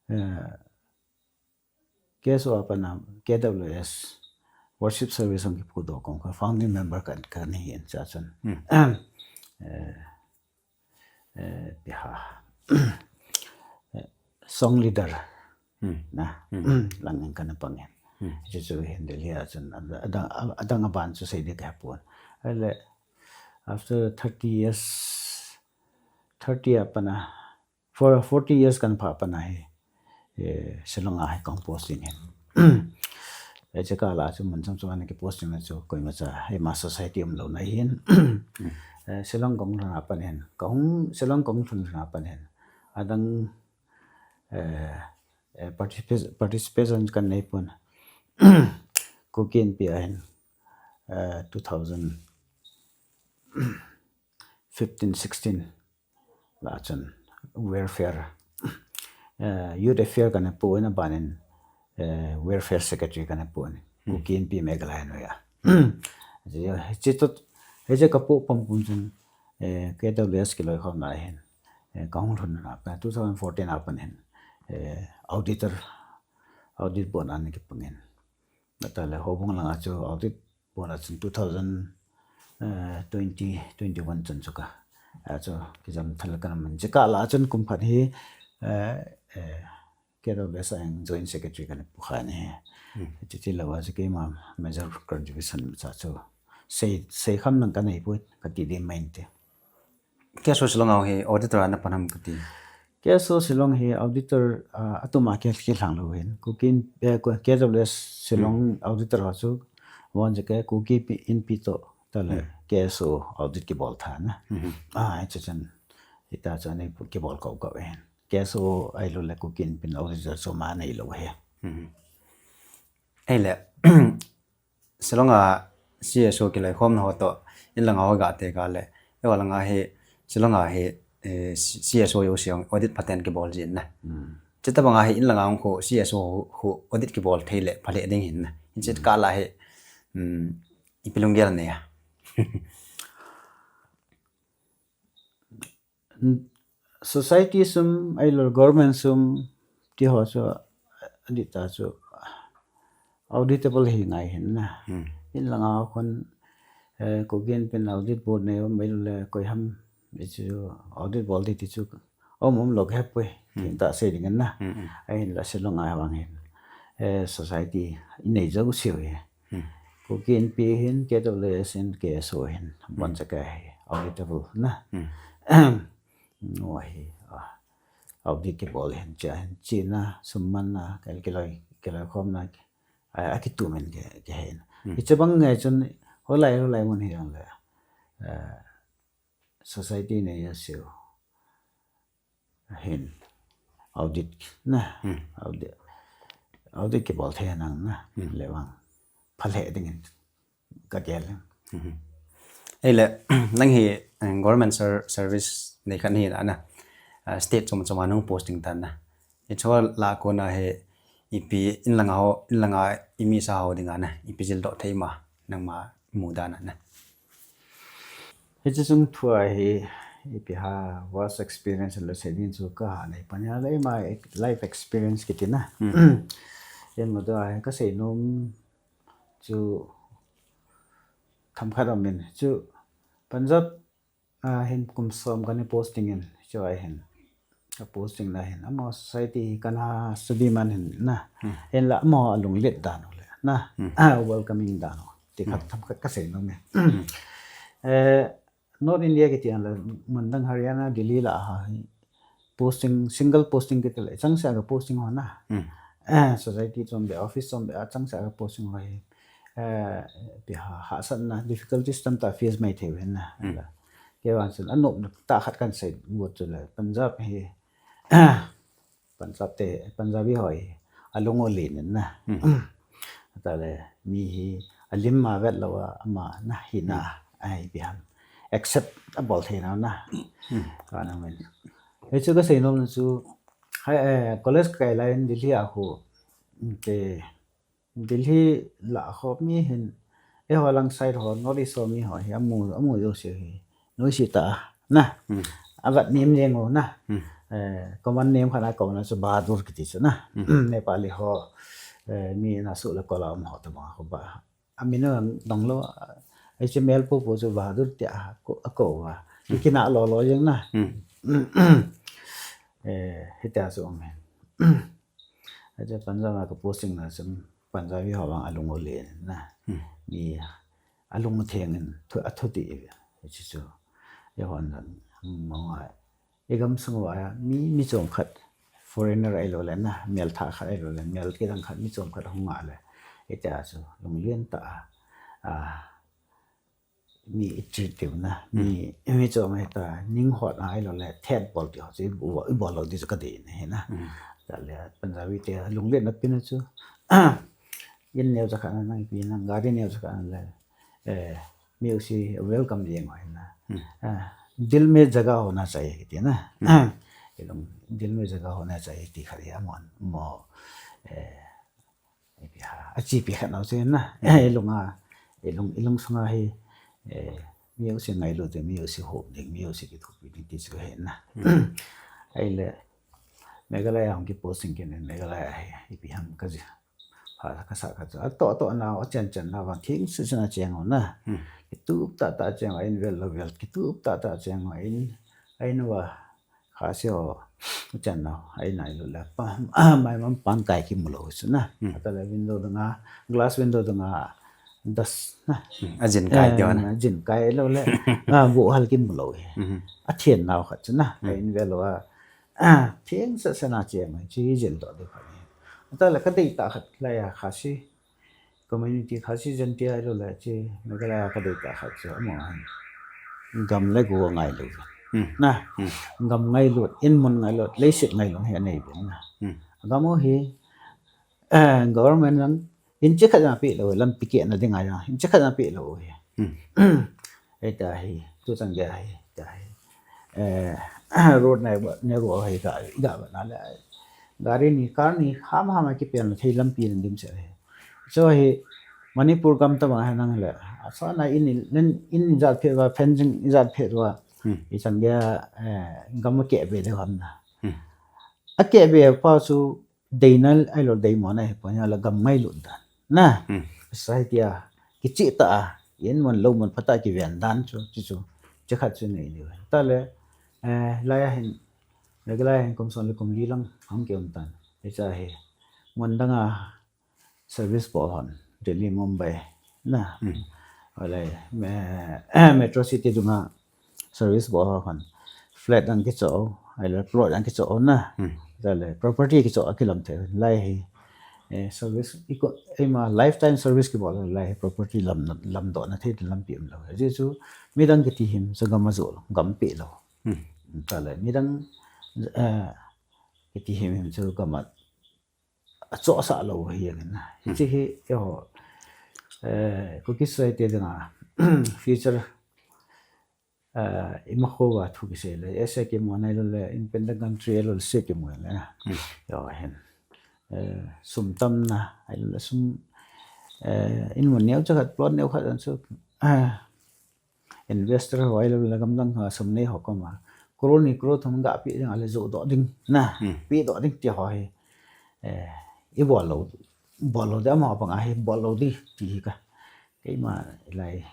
eh, K S O a pat a K W S Worship Service hung kiphut doh kong ka founding member kan, kan hi in cha chun. Hmm. Eh, eh, ipi ham. Eh, song leader. Hmm. Na. Hmm. Lang in kana pang in. Hmm. Chu chu hin Delhi a chun ada-, ada-, adang aban chu sei ding ka he pon. Ahile, after thirty years, thirty a pat a, for forty years kana pha a pat a hi, eh, Shillong a hi kahung posting hin. Eh, hiche kah a chu mun chom chom a kana posting na chu koima cha, eh, ma society umlou na hin. Eh, Shillong kahung lhun a pat hin. Kahung, Shillong kahung lhun lhun a pat hin. Adang, eh, eh, participa-, participation kana nei pon. Kuki Inpi a hin, eh, two thousand fifteen sixteen. La chun welfare, eh, youth affair kana pu in aban in, eh, welfare secretary kana pu in. Hmm. Kuki Inpi Meghalaya noi a. Hiche, hiche tot, hiche ka pu pum pum chun, eh, K W S kiloikhomna hin, eh, kahung lhun na pa, two thousand fourteen a pat hin, eh, auditor, audit board a kana kipang in. Nata le houbung langa chu audit bol a chun two thousand, eh, twenty, twenty-one chun chu ka. A chu kijam thal kana man. Chika la chun kum khat hi, eh, eh, K W S a joint secretary kana pu kha ni. Hmm. Chuti lou a chu keima major contribution cha chu. Sei, sei kham nang kana hi pui, kati di main te. K S O Shillong a hi auditor a na pan ham kati. K S O Shillong hi auditor, ah, atuma ke, ke lhang lou hin. Kuki In, eh, Ku-, K W S Shillong Hmm. auditor ho chu, von je ke Kuki Pi-, Inpi to, ta le Hmm. K S O audit kibol tha na. Hmm. Ah, hichu chan, hita chan ni kibol kau kau hin. K S O ahilou le Kuki Inpi auditor chu ma nei lou hi. Hmm. Ahile, Shillong a C S O kiloikhomna ho toh, in langa ho ga te ga le, eiho langa hi, Shillong a hi, eh, C-, C S O jouse jong audit phaten kibol jin na. Hmm. Chuti banga hi in langa hung khu C S O khu, khu audit kibol thei le, pha le ding hin na. Hin chit Hmm. ka la hi, um, ipi lunggel nei a. Society sum, ahilou le government sum, ti ho chu, adih ta chu, auditable hi ngai hin na. Hmm. In langa khun, eh, Kuki Inpi in audit bol nei um, ahilou le koi ham, hichu audit bol ding ti chu, um, um lou ka he poi, Hmm. tin ta sei ding na. Hmm, hmm. Ahinla Shillong a vang hin, eh, society inei jouse hi. Hmm. Kuki Inpi hin, K W S in, K S O hin, Hmm. bon cha ka hi, auditable na. Hmm. Nua hi, ah, audit kibol hin, cha hin, china, sum manna, kal kiloi, kiloikhomna, a, akitu men ke, ke hin. Hmm. Hiche bang ngai chun, holai, holai mun hi jong le, eh, society nei a siu. Hin, audit na, Hmm. audit, audit kibol thei nang na, Hmm. le vang, pha le ding in, ka gel. Hmm. Ahile, nang hi, eh, government ser-, service nei khat nahi na, ah, state chom chom a nahung posting tan na. Hiche ho lah a kona hi, ipi in langa ho, in langa imi sa ho dinga na, ipi jil doh thei ma, nangma mudan a na. Hiche chung thu a hi, ipi ham, vast experience le sei ding chu ka ha nei pan a le, my life experience kiti na. Hmm. Yen mo do a hi ka sei nom chu themkhat um in chu Punjab, ah, hin kum som kana posting in, chu a hin. Ka posting la hin, amaho society hi kana study man hin na. Hmm. Hinla amaho alunglet dan u le na. Hmm. Ah, welcoming dan u. Ti khat Hmm. themkhat ka sei nom e. Hmm. Eh, North India kiti a le, mun dang Haryana, Delhi lah a hi. Posting, single posting kiti le, changseh a ka posting ho na. Hmm. Eh, society chom be, office chom be, a changseh a ka posting ho hi. Eh, ipi ham, hahsatna, difficulties tamtah face mai thei u hin na. Hmm. Kei vang chun, anopna tah khat kan sei ngut chu le, Punjab hi, Punjab te, Punjabi ho hi, alung u len in na. Hmm. Ta le, mi hi, alim ma vet lou a, ama na, hina, Hmm. a ipi ham, accept abol thei nau na. Hmm. Ka na men. Hichu ka sei nom chu, hai, eh, college kai lai in Delhi a khu, te, Delhi lah a ho mi hin, eiho lang side ho, North East ho mi ho hi, amu, amu jouse hi, noise tah a, na. Hmm. Avet nem jeng u na. Hmm. Eh, common name khat a, common chu Bahadur kiti chu na. Hmm. Nepali ho, eh, mi na su le kola um ho ta bang ho ba. Amin a dong lou, H M L po po chu Bahadur tia a ko, a ko va. Hmm. Kina lo lo jeng na. Hmm. Eh, hitia chu um e. Achu Punjab a ka posting na chun Punjabi ho vang alung u len na. Hmm. Mi alung theng in thu, athu ti. Hichu chu. Eiho nan, mo ngai. I gam sung uva, mi, mi chom khat, foreigner ahilou le na, mel thah khat ahilou le, mel kidang khat, mi chom khat hung a le. Hitia chu, lunglen tah a, a, mi i treat diu na, mi, Hmm. mi chom hita, ning hot ahilou le, thet bol ti ho chu, i bol, i bol lou di chu ka dei na hi na. Hmm. Ta le, Punjabi te, lunglen na pi na chu, in neo cha khat na, nang pi na, gari neo cha khat na le, eh, music welcome jeng u hi na. Hmm. Ah, दिल में जगह होना चाहिए kiti na. Hmm. Ilung, दिल में जगह होना चाहिए ti khat hi amon, mo, eh, ipi ham, achi pi khat nau chu na. Hmm. Ilung a, ilung, ilung sunga hi, eh, music ngailut ding, music hop ding, music kithopi ding ti chu hi na. Hmm. Ahile, Meghalaya hung ki posting kit in, Meghalaya hi, ipi ham ka ji. Ka, ka sa ka cha. To, to na, o chen chen na, van thing si si na cheng na. Hmm. Kitup ta ta cheng, in vel lo vel. Kitup ta ta cheng, in, in wa. Kha si o. Chen na, in ai lo la. Pa, mai mam pan kai ki mu lo si na. Hmm. Ata le window dang a, glass window dang a. Das na. Hmm. A jin kai ti na. A jin kai lo le. A bu hal ki mu lo. Hmm. A thien na khat si na. Hmm. In vel wa. A, thing sa sa na cheng, chi jin to de khat. Ata le ka dei ta khat la ya kha si. Community Khasi Jaintia lo le chi, Meghalaya ka dei ta khat chu, amo han. Gam le go ngailu. Hmm. Na, hmm. Gam ngailut, in mun ngailut, leiset ngailut hi anei bin na. Hmm. Gam o hi, eh, government lang, in chi khat na pi lo, lampi ke na ding a ya, in chi khat na pi lo hi. Hmm. Ei ta hi, tu chang ge hi, ta hi. Eh, road na, na go hi ka, ga ba na le. Gari ni, car ni, ham ham ki pen thei lampi nin dim se hi. Chu hi Manipur gam tabang hi nang le. Asa na in, in, in jat phet va, fencing jat phet va. Hmm. I chan ge, eh, gam ke be de ham na. Hmm. A ke be pa chu deina ai lo dei mo na hi po na la gam ngailut dan. Na. Hmm. Society a kichi ta a, in mun lo mun phata ki ven dan chu, chu chu. Chi khat chu nei ni. Ta le, eh, lai a hin, lai a hin kum son le kum li lang ham ke um tan. Ei cha hi. Mun dang a service bol hon, Delhi, Mumbai, na. Hmm. Alai, me-, metro city dunga service bol hon. Flat ang kicho, ai le plot ang kicho na. Hmm. Alai, property kicho a kilam the, lai hi. Eh, service, iko, eima lifetime service kibol lai hi, property lam, lam do na the, lampi um lo. Ji chu, midang kiti him, sa gam a zo lo, gam pe lo. Hmm. Alai, midang, eh, kiti him him chu gam a a cho sa lo hi yang na. Hmm. Chi hi, yo, eh, Kuki society dang a, future, eh, ima kho va thu ki se le, ese ki mo nai lo le, independent country lo le se ki mo le. Hmm. Yo, hen. Eh, sum tam na, ai lo le sum, eh, in mo neo cha khat, plot neo khat an su, eh, investor ho ai lo le gam dang ho sum nei ho koma. Crore ni crore thum ga pi ding a le zo do ding na. Hmm. Pi do ding ti ho hi. Eh, i bol lo, bol lo de mo bang a hi bol lo di ti hi ka. Keima lai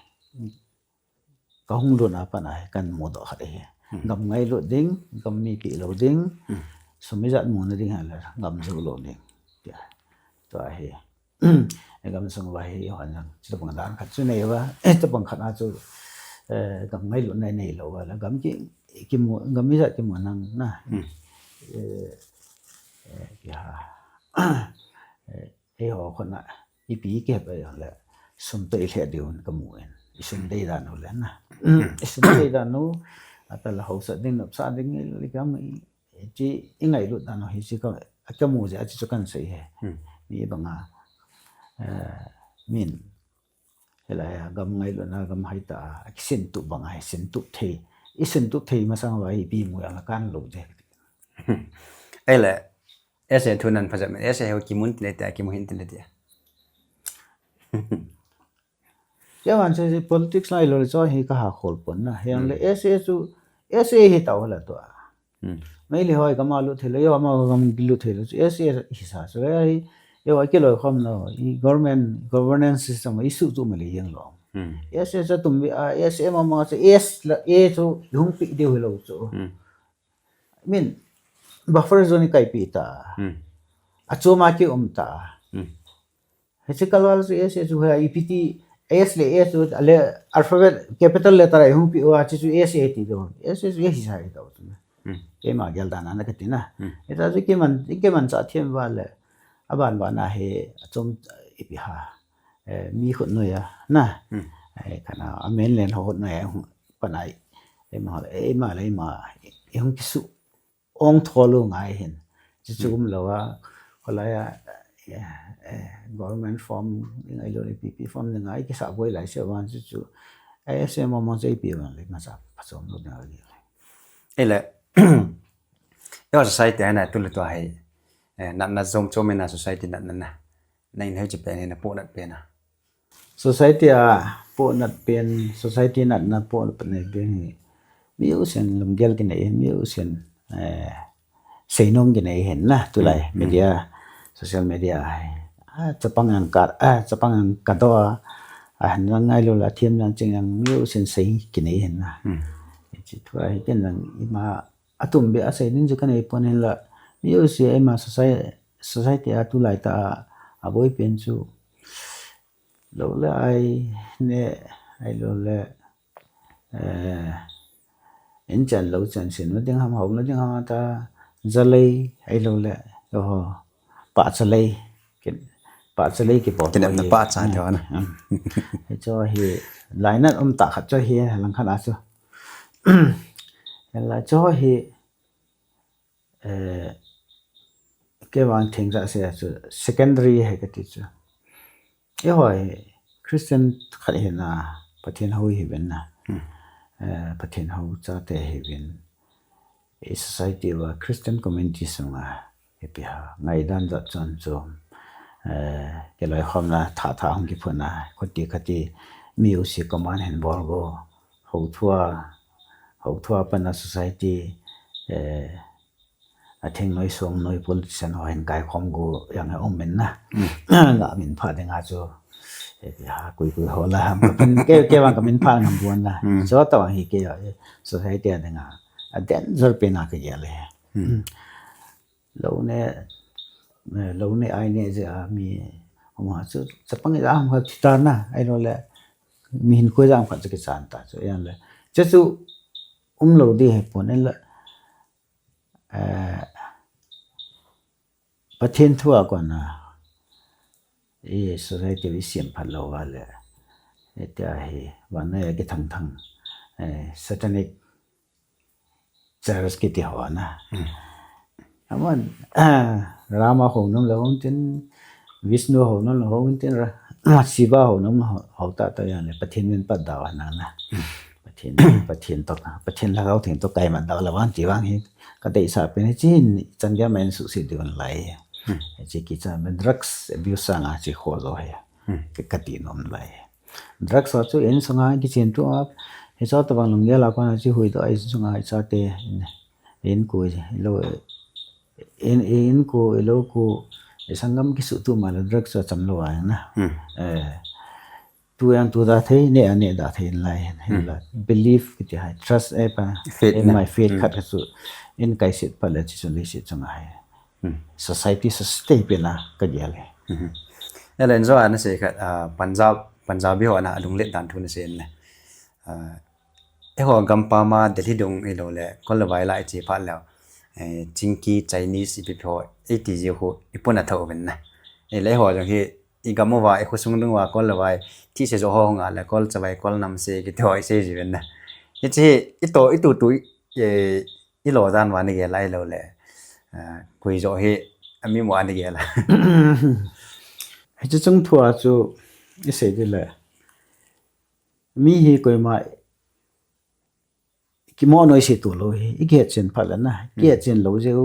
ka hung lut na pa na hi kan mu do khat hi. Hmm. Gam ngailut ding, gam mi pi lo ding. Hmm. Sum i jat mu na ding ha le gam zo lo ding. Tia. Tua hi. E gam sung va hi hon jang. Chu bang dan khat chu nei va. E chu bang khat a chu, eh, gam ngailut nei nei lo va la. Gam ki, ki mu, gam mi jat ki mu nang na. Hmm. Eh, eh, ki ha. Eh, ei ho khun a, ipi i kihep a le, sum toh i lheh diu ka mu in. I sum dei dan u le na. I sum dei dan u, ata la hausa ding, nopsa ding, i le gam i, i chi, i ngailut dan u hi chi ka, ka mu je, a chi chu kan sei he. Hmm. Mi bang a, eh, min, hilai a, gam ngailut na, gam hai ta, a kisin tup bang a, i sin tup thei. I sin tup thei masang va, ipi mu yang a kan lo je. Ei le, S A thu nan phajah men, S A ho kimun tile tia, kimu hin tile tia. Tia van se politics lai lo le cho hi ka ha khol pon na. Hiang le Hmm. S A chu, S A hi tau la to a. Hmm. Mai le hoi ka ma lu thei le, yo ma ka gam lu thei le chu, S A hi sa chu le hi, yo a ki lo khom no, i government, governance system, i su tu ma le yang lo. Hmm. S A cha tum bi a, S A ma ma cha, S la, A chu, hung pi deu hi lo chu. Hmm. I mean, buffer zone i kaipi ta. Hmm. A chuma ki um ta. Hmm. Hichi kalwal chu S A chu ha I P T, S le S chu le alphabet capital letter a hung pi wa chu chu S A ti do. S A chu hi sa hi do. Hmm. Keima gel dan a na ka ti na. Hmm. Eta chu kiman, kiman cha thiam va le. A ban ban a hi a chom ipi ha. Eh, mi khut noi a na. Hmm. Eh, kana a men len ho khut noi a hung panai. Eima, eima le eima. I hung kisu. Ong tholu ngai hin. Chu chu Hmm. um lo a, kholai a, eh, eh, government form, ngai lo le P P form ngai kisa boi lai se van chu chu. S A mo mo se pi van le ma sa pa som lo ngai le. Ei le, yo society a na tu le tu hai, eh, natna zom chom na society natna na. Na in hei chi pen na po nat pen na. Society a po nat pen, society natna po nat pen hi. Mi u sen lum gel ki nei, mi u sen, eh, seinom ki nei hen na, tu lai, Hmm. media, social media hai. chapang ang ka, ah, chapang ang ka do a, a han lang ngai lo la thiam lang ching ang miu sin sei kinei hin na. Hmm. Chi thu a hi ken lang ima atum be a sei nin chu ka nei pon hin la miu si ima society, society a tu lai ta a, a boi pen chu lo le ai ne ai lo le eh, in chan lo chan sin na ding ham hau na ding ham ta zalei ai lo le oho pa chalei ki pa chalei ki po Kinep na hi. Pa cha thei na. Hi cho hi lainat um ta khat cho hi lang khat a cho la cho hi eh, ke vang theng za se chu secondary hai ka ti chu. Eiho hi Christian khat hi na Pathen ho hi vin na. Hmm. Eh, Pathen ho cha te hi vin. I society va Christian community sunga ipi ha ngai dan za chon chu. Eh, ke loi khom na tha tha hong ki phun na khuti khati mi u si command hen bol go. Ho thua, ho thua pa na society, eh, a theng noi song noi politician ho hin kai khom gu yang a um min na. Nga min pha ding a chu. Eh, ha kui kui ho la ham ka pin ke ke wang ka min pha ngam buan na. Cho ta wang hi ke ya, eh, society a ding a. A danger pe na ka ya le. Lo ne, eh, lo ne ai ne je a mi. Hom ha chu chapang ja ham ha thi ta na. Ai lo le. Mi hin koi ja ham khat chu ki chan ta chu. Yan le. Che chu um lo di he pon en le. Eh, Pathen thu a kon a i society i siam phat lo va le. Tia hi vannoi a ki thang thang, eh, satanic church kiti ho na. Hmm. Aman, ah, Rama ho nom lo tin, Vishnu ho nom lo tin, Ra-, Shiva ho nom ho, ho ta ta yan le Pathen min pat da wa na na. Hmm. Pathen, Pathen to, Pathen la gau theng to kai man da la wan ti wang hi. Ka dei sa pen hi chin, chan gya men su si di wan lai. Hmm. Chi ki cha men drugs abuse sa nga chi kho zo he. Hmm. Ka, ka ti nom lai. Drugs ho chu in sunga ki chin tu a, hi cha ta bang lung gel a kon a chi hui to a in sunga hi cha te, in ku lo, in, in ku lo ku, i sangam ki su tu ma lo drugs ho cham lo a na. Hmm. Eh, tu yang tu da thei, ne a ne da thei lai, hin la. Belief ki ti hai, trust e pa, faith in na. My faith khat ka su, in kai sit pa le chi su le sit chang hai. Hmm. Society sa stay pe na ka gel e. Hmm. Elen zo ana sei khat, ah, Punjab, Punjabi ho ana alung let dan thu na sei ne. Ah, eiho gam pa ma Delhi dung i lo le, kol le vai la i chi phat le, eh, Chinki, Chinese, ipi pho, i ti ji hu, i pun a tho ven na. I le ho jong hi, i gam uva, i khosung dung uva, kol le vai, thi se jo ho nga le, kol chavai, kol nam se, ki ti ho i sei ji ven na. I chi, i to, i tu tu, i, eh, i lo dan va ni gel a i lo le. Ah, kui jo hi, a mi mo a ni gel a. Hi chu chung thu a chu, i sei di le. Mi hi koima ki mo noi si tu lo hi, i ki het chen phat le na, ki het chen lo jeu,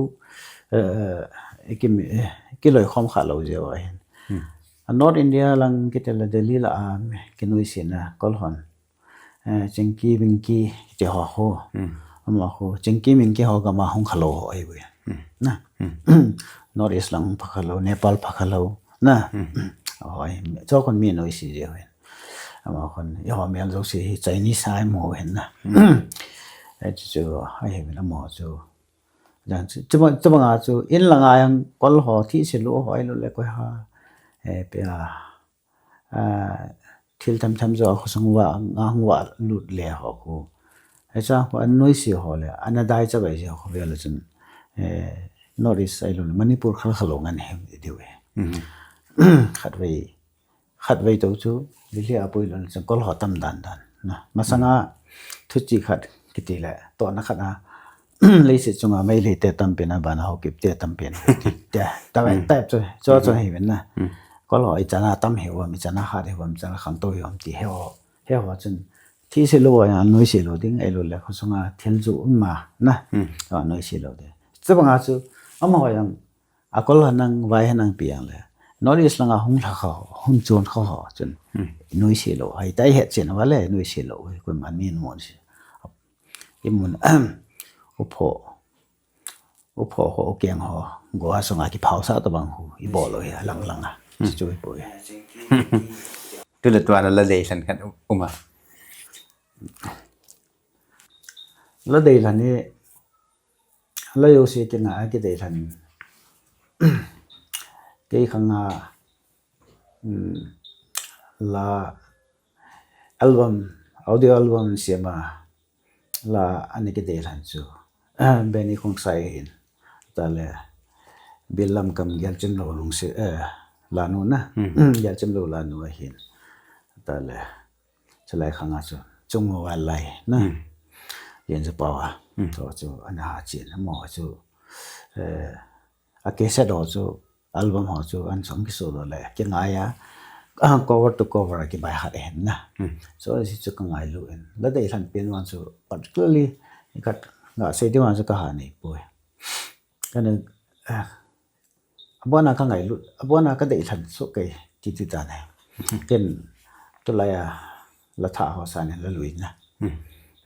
eh, i ki mi, eh, ki loi khom kha lo jeu a hin. Hmm. A North India lang ki te le Delhi la a, ki noi si na, kol hon. Eh, Chinki, Minki, ki te ho ho. Hmm. Ama ho, Chinki, Minki ho gam a hung kha lo ho ai bu. Hmm. Na. Hmm. North East lang pha kha lo, Nepal pha kha lo. Na. Hmm. Hoi, cho kon mi noi si jeu hin. Ama kon, i ho mel jo si hi Chinese ai mo hin na. Hmm. Ai chu chu, ai hin na mo chu. Jang chu, chu bang, chu bang a chu, in lang a yang kol ho thi si lo ho ai lo le koi ha. Eh, pe a. Ah, thil tham tham jo khosung va, nga hung va lut le ho khu. Ai cha khu an noi si ho le, ana dai cha bai ji ho khu ve le chun. Eh, North East ai lo le, Manipur khal khal lo ngan hem di ve. Mhm. Khat vei, khat vei to chu, Delhi a pui lo le chun kol ho tam dan dan. Na, masanga thu chi khat ki ti le, to na khat a, Leiset chunga Meitei te tampen a bana Haokip te tampen. Te, ta, ta, cho, cho hi ven na. Kol ho i chana tam hi uam, i chana hat hi uam, chana khangtou hi uam ti hi ho. Hi ho chun. Thi se lo a noi se lo ding, ai lo le kho sunga thil ju um ma na. A noi se lo de. Chu banga chu, ama ho yang, a kol ha nang, vai ha nang pi yang le. North East langa hung lha kha ho, hung chon kha ho chun. Noi se lo, hai tai het chen va le, noi se lo, koi man min mon se. I mun, u pho, u pho ho, u keng ho, Goa sunga kiphau sa tabang hu, i bol u hi, a lang lang a. Hmm. Chu chu poi. Tule tua la deilhen khat um a. La deilhen hi, la jouse kingah a kideilhen. Kei khanga, um, la album, audio album siam a, la ana kideilhen chu Benny Khongsai hin. Tale, Bil Lamkam Gelchimlou Lungse, eh, lanu na. Hmm. Gelchimlou lanu ahin. Tale, chulai khanga chu Chungmo Vanlai na. Hmm. Yen chu pau a. Hmm. Chu chu ana ha chin, mo chu, eh, a cassette ho chu, album ho chu an song kiso lo le, kingai a, ah, cover to cover a kibai khat ahin na. Hmm. So, si chu ka ngailu in. La deilhen pen vang chu, particularly, ka, ka sei ding vang chu ka ha nei poi. Ka na, ah, abona ka ngailu, abona ka deilhen so kei, ti ti ta ne. Ken, tulai a, la tha ho sa ne, la lui na. Hmm.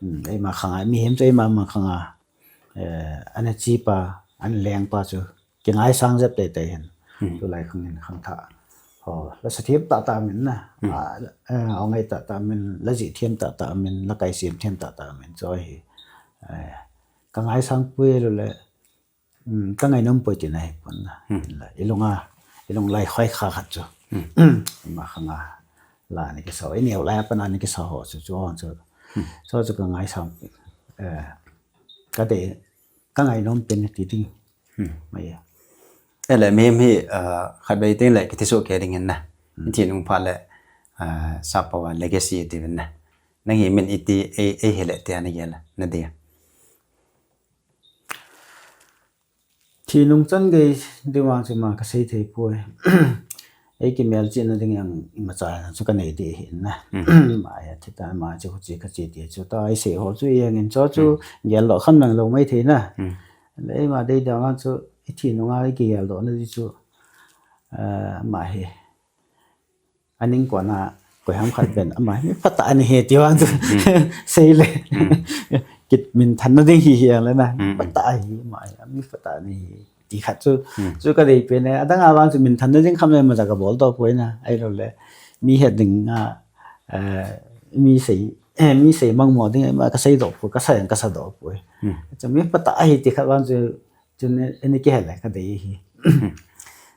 Hmm, eima khanga, mihem chu eima ma khanga, eh, ana chi pa, ana leng pa chu, kingaisang jep teitei hin. Hmm. Tulai khang in khang tha. Ho, la sa thiam tah tah min na. Hmm. Ah, eh, ong ngai tah tah min, la jih thiam tah tah min, la kai siam thiam tah tah min. Chu hi, eh, ka ngaisang pui lo le, um, ka ngainom poi tina hi pon na. Hmm. La, i lunga, i lunglai khoi kha khat chu. Hmm. Ima khanga, la ni kisa, i neo lai a pana ni kisa ho chu, chu, chu. Hmm. Chu chu ka ngaisang, eh, ka dei, ka ngainom pen ti ding. Hmm. Mai a. Ele, mihem hi, ah, khatvei teng le kithi soh kei ding in na. Hmm. Thi nung phat le, ah, sappao a legacy ti ven na. Nang hi min iti, ei, ei hi le ti a na gel, na dia. Thi nung chan gei ding vang chu ma ka sei thei poi. Ei kimelchihna ding jong imacha chu ka nei ding ahi na. Hmm. Ma ya thi ta ma chu, chu ka chi ti chu ta ei sei ho chu jeng in chu chu Hmm. gel lo kham nang lo mai thei na. Hmm. Le ma dei dang chu i thi nunga i kigel doh na di chu, ah, ma hi. Aning kona koi ham khat pen ama hi mi phatah ana hi ti vang chu. Hmm. Sei le. Hmm. Kit minthanna ding hi hi ang le na. Hmm. Phatah hi ma hi, mi phatah ana hi. Ti khat chu, Hmm. chu ka dei pen e. Adang a vang chu minthanna ding kham le ma ja ka bol doh poi na. Ahilou le, mi het ding a, eh, mi sei, eh, mi sei mang mo ding a, ma ka sei doh poi, ka sa jong ka sa doh poi. Hmm. Chu mi phatah ahi ti khat vang chu, chun, eh, ni kihel le ka dei hi. Hmm.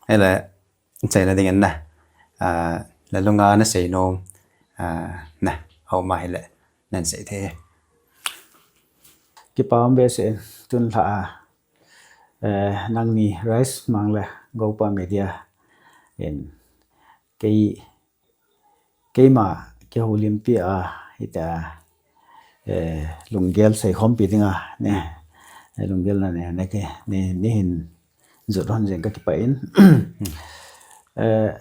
Hele, chaina ding in na. Ah, la lunga na sei nom, ah, na, aum a hile, nan sei thei. Kipa um behseh in, tun lha a, eh, nangni Rise Mang le Gopa Media in kei, keima kihoulimpi a, hita, eh, lunggel seikhompi dinga, ne, eh, lunggel na ne, ne ke, ne, ne hin jot hon jeng ka kipah in. Eh,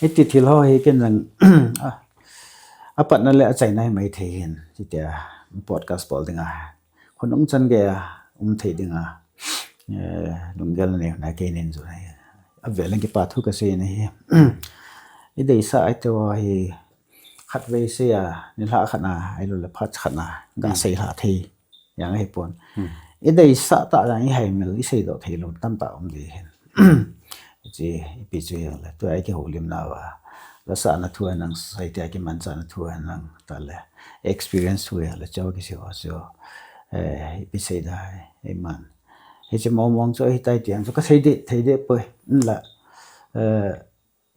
hiti thil ho hi ken jong, a, apatna le achaina hi mai thei hin, hitia podcast bol dinga. Khonung chan gei a um thei dinga, eh, lunggel nei na kei nin jot hi. Avel in kipa thu ka sei na hi. I deisah a ito hi khatvei sei a, nilhah khat na, ahilou le phat khat na, ka Hmm. sei lha thei. Jeng ahi pon. Hmm. I deisah tah jeng i haimil, i seidoh thei lou tamtah um ding hin. Hiche, ipi chu jeng le, tua i kihoulimna uva. La sahna thu henlang, society a kimanchahna thu henlang, tale, experience thu jeng le, chu kisei ho chu. Eh, ipi sei ding, eiman. Hiche mong mong chu ahitai ti jeng chu ka sei ding, thei ding poi. Hinla, eh,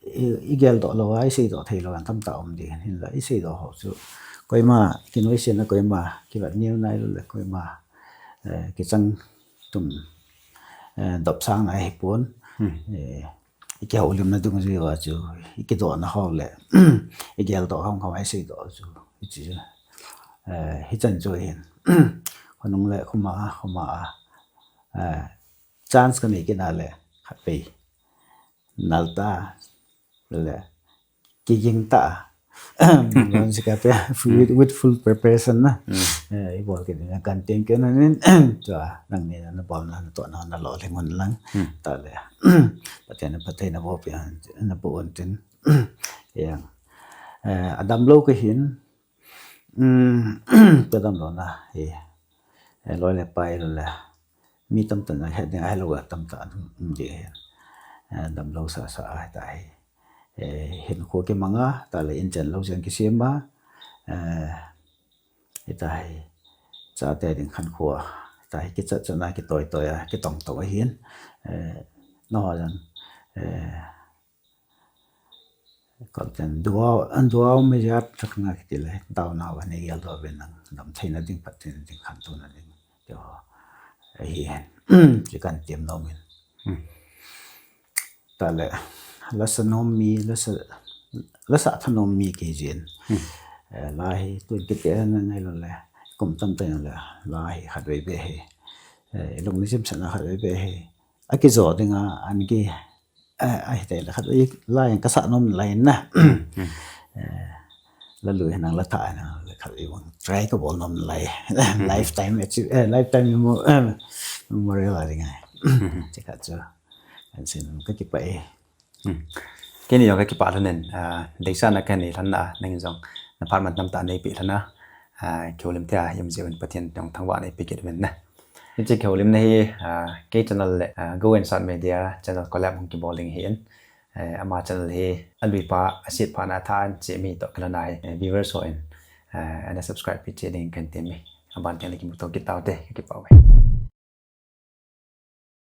i, i geldoh lou a, i seidoh thei lou a tamtah um ding hin, hinla i seidoh ho chu koima kinoise na, koima kivat neo na, ahilou le koima, eh, kichang tum, eh, dopsang na ahi pon. Hmm. Eh, i kihoulimna dungjuiya chu i kidohna ho le i geldoh ho, ho i seidoh chu hiche, eh, hichan chu hin. Khonung le khoma, khoma a, eh, chance ka nei kit na le khatvei nal ta, le, kiging ta. Don sika pe, with, with full preparation na. Hmm. Eh, i bol kit na kan tem ke na nin, chua, nangni na, na bol na, na toh na, na lolhing un lang. Hmm. Tale. Pathen, Pathen na bol pi, na bol un tin. Jeng. Eh, adam lou ka hin. Hmm, ka dam lou na, eh. Eh, loi le pai lou le. Mi tamtah na het ding, ahilou le tamtah um ding ahi. eh, damlou sasa a, hita hi. Eh, hinkho kimanga, tale inchen lou jeng kisema, eh, hita hi. Chate ding khankho, hita hi kichat chana, kitoi toi a, kitong tong ahin. Eh, no jang, eh, Kalten duau, duau me jat tak na kiti le, dau na wa ne yal do ben nang, dam theina ding, phat theina ding, khantouna ding. Yo, ahi hen. Chi kan tiam nom in. Hmm. Tale, lasa nom mi, lasa, lasa tha nom mi kijin. Hmm. Eh, la hi, tun kiti na ngai lo le, kum tam tai le, la hi khat vei be hi. Eh, lung ni sim sana khat vei be hi. Akijo dinga, an ki, eh, ahi te le khat vei, la yang kasa nom lai na. Hmm. Eh, la lui nang la tha nang, la khat vei bang, try kabol nom lai. Hmm. Lifetime achieve, eh, lifetime memo-, eh, memorial a dinga. Hmm. Chi khat chu. Kan sin ka kipah e. Hmm. Keini jong ka kipah lhon in, ah, deisahna kanei lhon a, nangin jong na phat mantam tah neipe lhon a, ah, kihoulim thei a, im jeh uvin Pathen jong thangvahna eipe kit uvin na. Hiche kihoulimna hi, ah, kei channel le, ah, Go and Start Media channel collab hung kibol ding ahin, eh, ama channel hi aluipa, asetpha na tha an che mi toh kilhon a hi, eh, viewers ho in, ah, ana subscribe pi che ding kan tem e. Aban teng le kimuto kit taute, ka kipah uve.